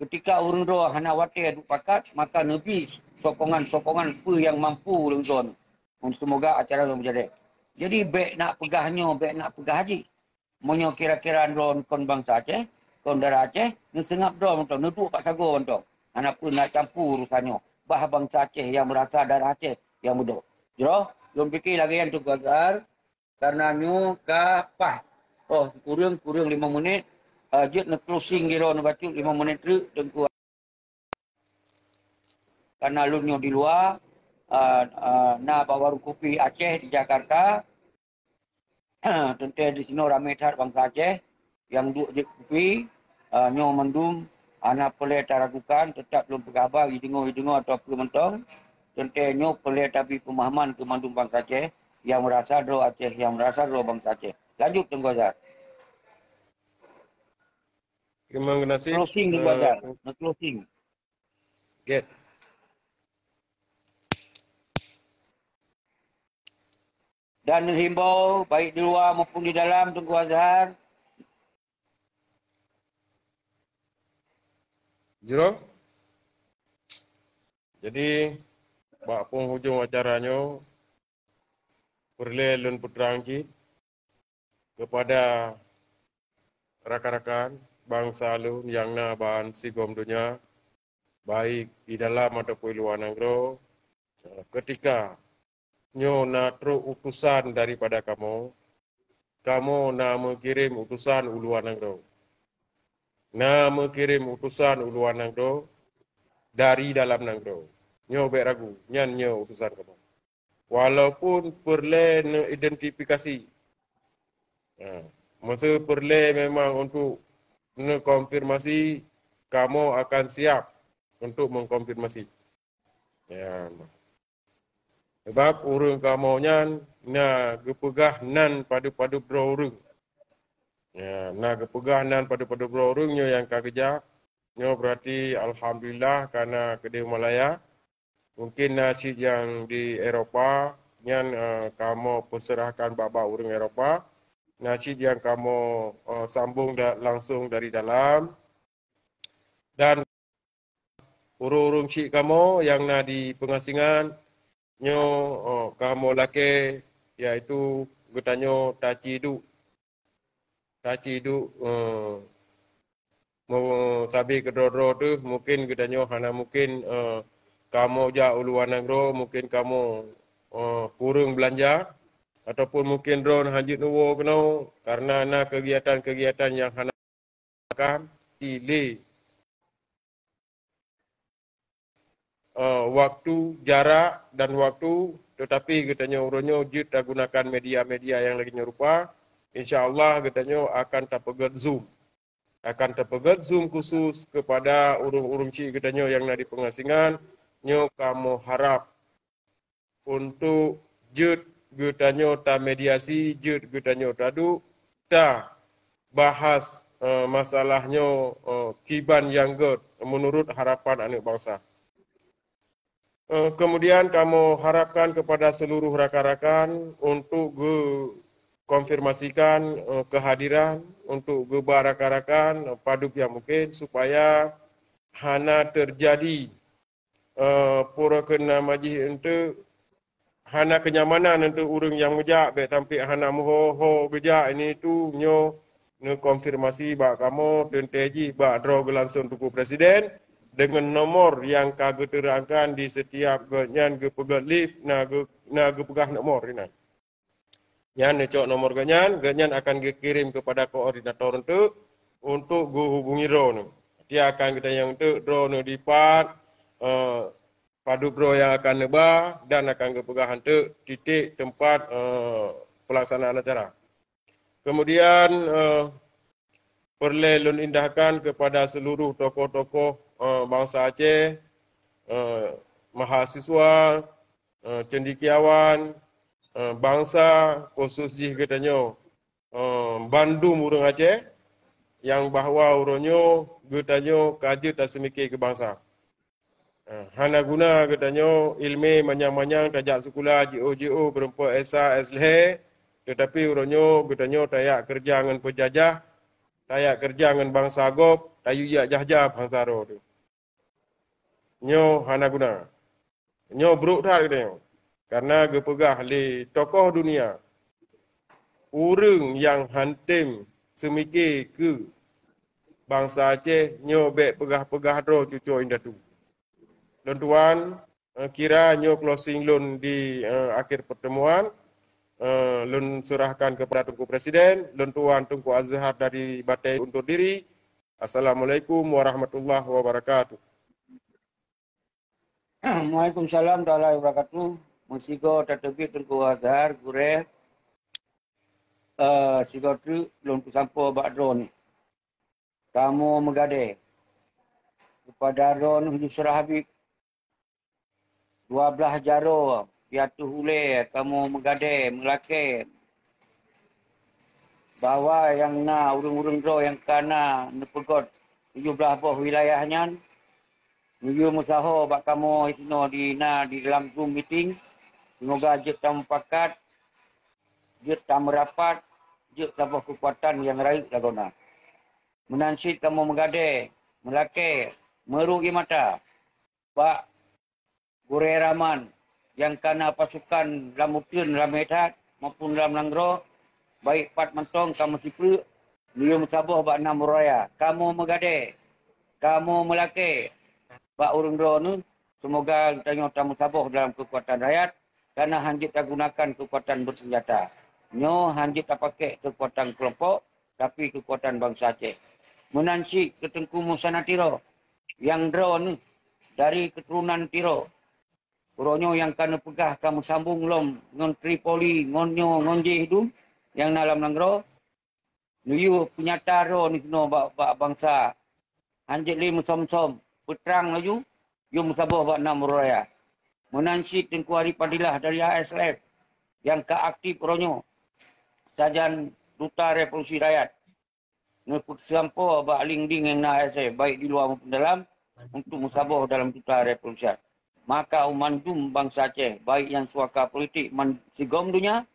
Ketika ureuëng droe hana watée duek pakat, maka neubi sokongan-sokongan peue nyang mampu ureuëng droe. Semoga acara nyoe beujadi. Jadi bék nak peugah nyoe, bék nak peugah jih. Meunyoe kira-kira droe kon bansa Aceh, kon darah Aceh, neuseungab droe mantong, neuduek bak sagoe mantong. Hana peue nak campur urusan nyoe. Bah bansa Aceh nyang meurasa darah Aceh nyang meudoh. Jroh, lôn pike lagée nyan Teungku Azhar, karena nyoe ka paih. Oh, kureueng, kureueng lima menit, ah, jeuet neu-closing sidroe neubacut lima menit treuk Teungku. Karena lôn nyoe di luwa, ah, ah, na bak warung kopi Aceh di Jakarta. Teuntée di sinoe ramé that bansa Aceh nyang duek jép kupi. Ah, nyoe mandum hana peureulée taragukan, teutap lôn peugah haba, jideungoe-jideungoe atawa peue mantong. Teuntée nyoe peureulée tabi peumahaman keu mandum bansa Aceh nyang meurasa droe Aceh, nyang meurasa droe bansa Aceh. Lanjut, Teungku Azhar. Terima kasih. Closing, Teungku Azhar. Neu-closing. Get. Dan menghimbau, baik di luwa maupun di dalam, Teungku Azhar. Jroh. Jadi, bak penghujung acara nyoe, peureulée lôn peutrang cit keupada rakan-rakan bansa lôn nyang na ban sigom donya, baik di dalam ataupun luwa nanggroe, ketika nyoe na trok utusan daripada kamoe, kamoe na meukirém utusan u luwa nanggroe. Na meukirém utusan u luwa nanggroe dari dalam nanggroe. Nyoe bék ragu, nyan nyoe utusan kamoe. Walaupun peureulée neuidentifikasi. Ha, meuseu peureulée memang untuk neukonfirmasi, kamoe akan siap untuk mengkonfirmasi. Ya. Sebab ureuëng kamoe nyan na geupeugah nan padub-padub droe ureuëng. Ya, na geupeugah nan padub-padub droe ureuëng nyoe nyang ka geujak. Nyoe berarti alhamdulillah karena keudeh Malaya. Mungkin na cit nyang di Eropa, nyan, eh, kamoe peuseurahkan bak-bak ureuëng Eropa. Na cit nyang kamoe, eh, sambong da-, langsung dari dalam. Dan ureuëng-ureuëng syik kamoe nyang na di peungasingan nyoe, eh, kamoe lakée, yaitu geutanyoe taci duek. Taci duek, eh, meu-, sabe keudroe-droe teuh, mungkin geutanyoe hana mungkin, eh, kamoe jak u luwa nanggroe, mungkin kamoe, eh, kureueng beulanja, ataupun mungkin droeneuh hanjeuet neuwoe keunoe karena na keugiatan-keugiatan nyang hana kan, lé, eh, waktu, jarak dan waktu, tetapi geutanyoe uroe nyoe jeuet tagunakan media-media nyang lagée nyoe rupa, insya Allah geutanyoe akan tapeugét Zoom. Akan tapeugét Zoom khusus kepada ureuëng-ureuëng syik geutanyoe nyang na di peungasingan, nyoe kamoe harap untuk jeuet geutanyoe tamediasi, jeuet geutanyoe taduek, tabahas, eh, masalah nyoe, eh, kiban nyang gét meunurot harapan aneuëk bansa. Eh, kemudian kamoe harapkan kepada seluruh rakan-rakan untuk geukonfirmasikan, eh, kehadiran, untuk geuba rakan-rakan, eh, padub nyang mungkin supaya hana terjadi eh, pura keu nama jih eunteuk hana kenyamanan eunteuk ureuëng nyang meujak, bék sampoe hana meuho-ho geujak ini tu nyoe neukonfirmasi bak kamoe teuntée jih bak droe geulangsong Teungku Presiden deungon nomor nyang ka geuteurangkan di setiap gobnyan geupeugét live na geu-, na geupeugah nomor inan. Nyan neucok nomor gobnyan, gobnyan akan geukirém keupada koordinator eunteuk untuk geuhubungi droeneuh. Dia akan geutanyong eunteuk droeneuh dipat, eh, padub droe nyang akan neuba dan akan geupeugah eunteuk titik teumpat, eh, pelaksanaan acara. Kemudian, eh, peureulée lôn indahkan keupada seuluruh tokoh-tokoh, eh, bansa Aceh, eh, mahasiswa, eh, cendekiawan, eh, bansa, khusus jih geutanyoe, eh, bandum ureuëng Aceh, nyang bahwa uroe nyoe geutanyoe ka jeuet taseumike keu bansa. Eh, hana guna geutanyoe ilmé manyang-manyang tajak sikula jiôh-jiôh beureumpok S A, S lhée, teutapi uroe nyoe geutanyoe tajak keureuja ngon peujajah, tajak keureuja ngon bansa gob, tayue jak jah-jah bansa droe teuh. Nyoe hana guna. Nyoe brok that geutanyoe. Karena geupeugah lé tokoh dunia, ureuëng nyang han tem seumike keu bansa Aceh nyoe bék peugah-peugah droe cucoe indatu. Lôn tuan, eh, kira nyoe closing lôn di, eh, akhir pertemuan. Eh, lôn serahkan kepada Teungku Presiden, lôn tuan Teungku Azhar dari Batée undur diri. Assalamualaikum warahmatullahi wabarakatuh. Waalaikumsalam warahmatullahi wabarakatuh. Meusigoe tateubiet Teungku Azhar, gurée, eh, sigoe treuk lôn peusampoe bak droeneuh. Kamoe meugadée keupada droeneuh Yusra Habib, dua blaih jaroe di ateueh ulée kamoe meugadée meulakée bahwa nyang na ureuëng-ureuëng droe nyang ka na neupeugét tujoh blaih boh wilayah nyan, neuyue meusaho bak kamoe sinoe di na di dalam Zoom meeting. Seumoga jeuet tamupakat, jeuet tameurapat, jeuet saboh keukuatan nyang rayeuk lagoena. Meunan cit kamoe meugadée, meulakée, meurôk ié mata bak gurée Rahman nyang ka na pasukan lam uteuen ramé that maupun lam nanggroe, baik pat mantong kamoe sipreuk, neuyue meusaboh bak nam uroe raya. Kamoe meugadée, kamoe meulakée bak ureuëng droeneuh, seumoga geutanyoe tameusaboh dalam keukuatan rakyat, karena han jeuet tagunakan keukuatan beuseunjata. Nyoe han jeuet tapakék keukuatan keulompok, tapi keukuatan bansa Aceh. Meunan cit keu Teungku Musanna Tiro, nyang droeneuh dari keuturonan Tiro. Uroe nyoe nyang ka neupeugah ka meusambong lom ngon Tripoli, ngon nyoe, ngon jih dum nyang na lam nanggroe. Neuyue peunyata droeneuh sinoe bak, bak bansa. Han jeuet lé meusom-som, peutrang laju, yue meusaboh bak nam uroe raya. Meunan cit Teungku Arif Fadilah dari A S L F nyang ka aktif uroe nyoe sajan Duta Revolusi Rakyat. Neupeusampoe bak lingding nyang na A S F, baik di luwa maupun dalam, untuk meusaboh dalam Duta Revolusi. Maka u mandum bansa Aceh, baik nyang suaka politik man sigom donya,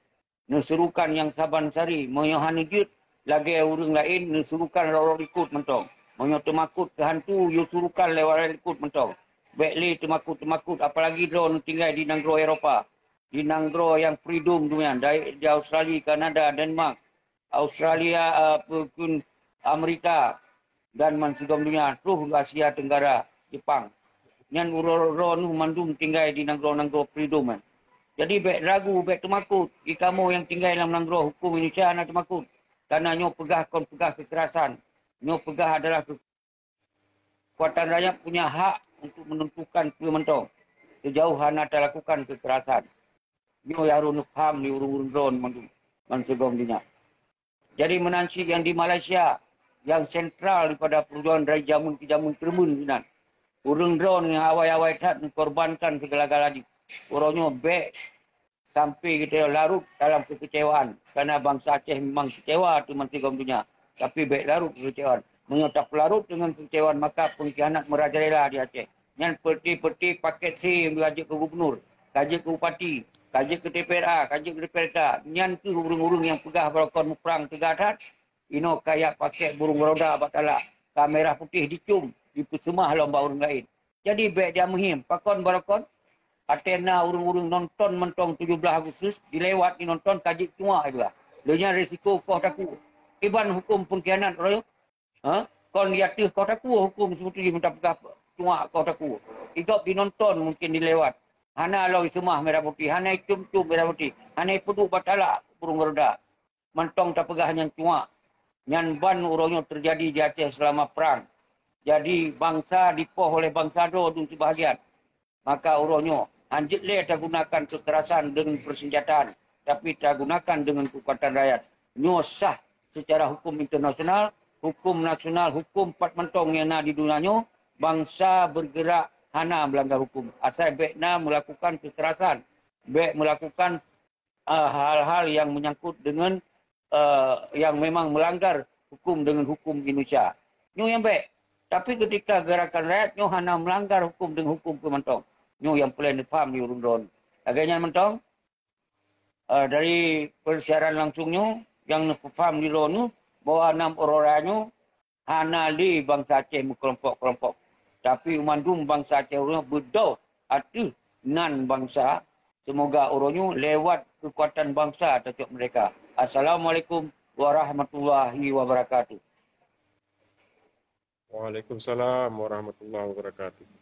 neusurukan nyang saban sari, meunyoe hana jeuet lagée ureuëng laén, neusurukan rot-rot likot mantong. Meunyoe teumakot keu hantu, yue surukan lewat likot mantong. Bék lé teumakot-teumakot, apalagi droeneuh tinggai di nanggroe Eropa, di nanggroe nyang freedom donya, baik di Australia, Kanada, Denmark, Australia, eh, peue kheun, Amerika, dan man sigom donya, troh u Asia Tenggara, Jepang. Nyan uroe-uroe neuh mandum tinggai di nanggroe-nanggroe freedom nyan. Jadi bék ragu, bék teumakot, di kamoe nyang tinggai lam nanggroe huköm Indonesia hana teumakot. Karena nyoe peugah kon peugah keukerasan. Nyoe peugah adalah keu-, keukuatan rakyat punya hak untuk menentukan peue mantong. Sejauh hana talakukan keukerasan. Nyoe nyang harôh neupham lé ureuëng-ureuëng droeneuh mandum, man sigom donya. Jadi meunan cit nyang di Malaysia, nyang sentral daripada peujuangan dari jameun keu jameun teureumeun sinan. Ureuëng droeneuh nyang awai-awai that mengkorbankan segala-gala jih. Uroe nyoe bék sampai geutanyoe larot dalam kekecewaan, karena bansa Aceh memang kecewa teuma sigom donya, tapi bék larot kekecewaan. Meunyoe tapeularot deungon kekecewaan, maka pengkhianat merajalela di Aceh. Nyan peuti-peuti paket sim ka jeuet keu gubernur, ka jeuet keu bupati, ka jeuet keu D P R A, ka jeuet keu D P R K. Nyan kheueh ureuëng-ureuëng nyang peugah barokon muprang teuga that, inoe ka jak pakék burung roda bak talak, ka merah putéh dicum, dipeuseumah lom bak ureuëng laén. Jadi bék dia muhim, pakon barokon? Até na ureuëng-ureuëng nonton mantong tujoh blaih Agustus, dilewat jinonton ka jeuet cuak juga. Lé nyan risiko koh takue. Iban huköm pengkhianat roh Ha? Kon di ateueh koh takue huköm seumeutu jih meuta peugah cuak koh takue. Igob jinonton mungken dilewat. Hana lom iseumah merah putéh, hana icum-cum merah putéh, hana ipeuduek bak talak burung garuda. Mantong tapeugah nyan cuak. Nyan ban uroe nyoe teujadi di Aceh seulama prang. Jadi bansa dipoh oleh bansa droe dum sibahagian. Maka uroe nyoe, hanjeuet lé tagunakan keukerasan deungon peusenjataan, tapi tagunakan deungon keukuatan rakyat. Nyoe sah seucara huköm internasional, huköm nasional, huköm pat mantong nyang na di donya nyoe, bansa beugerak hana melanggar hukum. Asai bék na melakukan kekerasan, bék melakukan uh, hal-hal yang menyangkut dengan uh, yang memang melanggar hukum dengan hukum Indonesia. Nyoe yang baik. Tapi ketika gerakan rakyat nyoe hana melanggar hukum dengan hukum pun mantong. Nyoe yang perlu dipaham di urun-urun. Lagèe nyan mantong, uh, dari persiaran langsung nyoe, yang neupaham di lôn nyoe, bahwa enam orang nyoe hana lé bansa Aceh meukelompok-kelompok, tapi mandum bansa Aceh uroe nyoe beudôh ateueh nan bansa. Seumoga uroe nyoe lewat keukuatan bansa tacok merdeka. Assalamualaikum warahmatullahi wabarakatuh. Waalaikumsalam warahmatullahi wabarakatuh.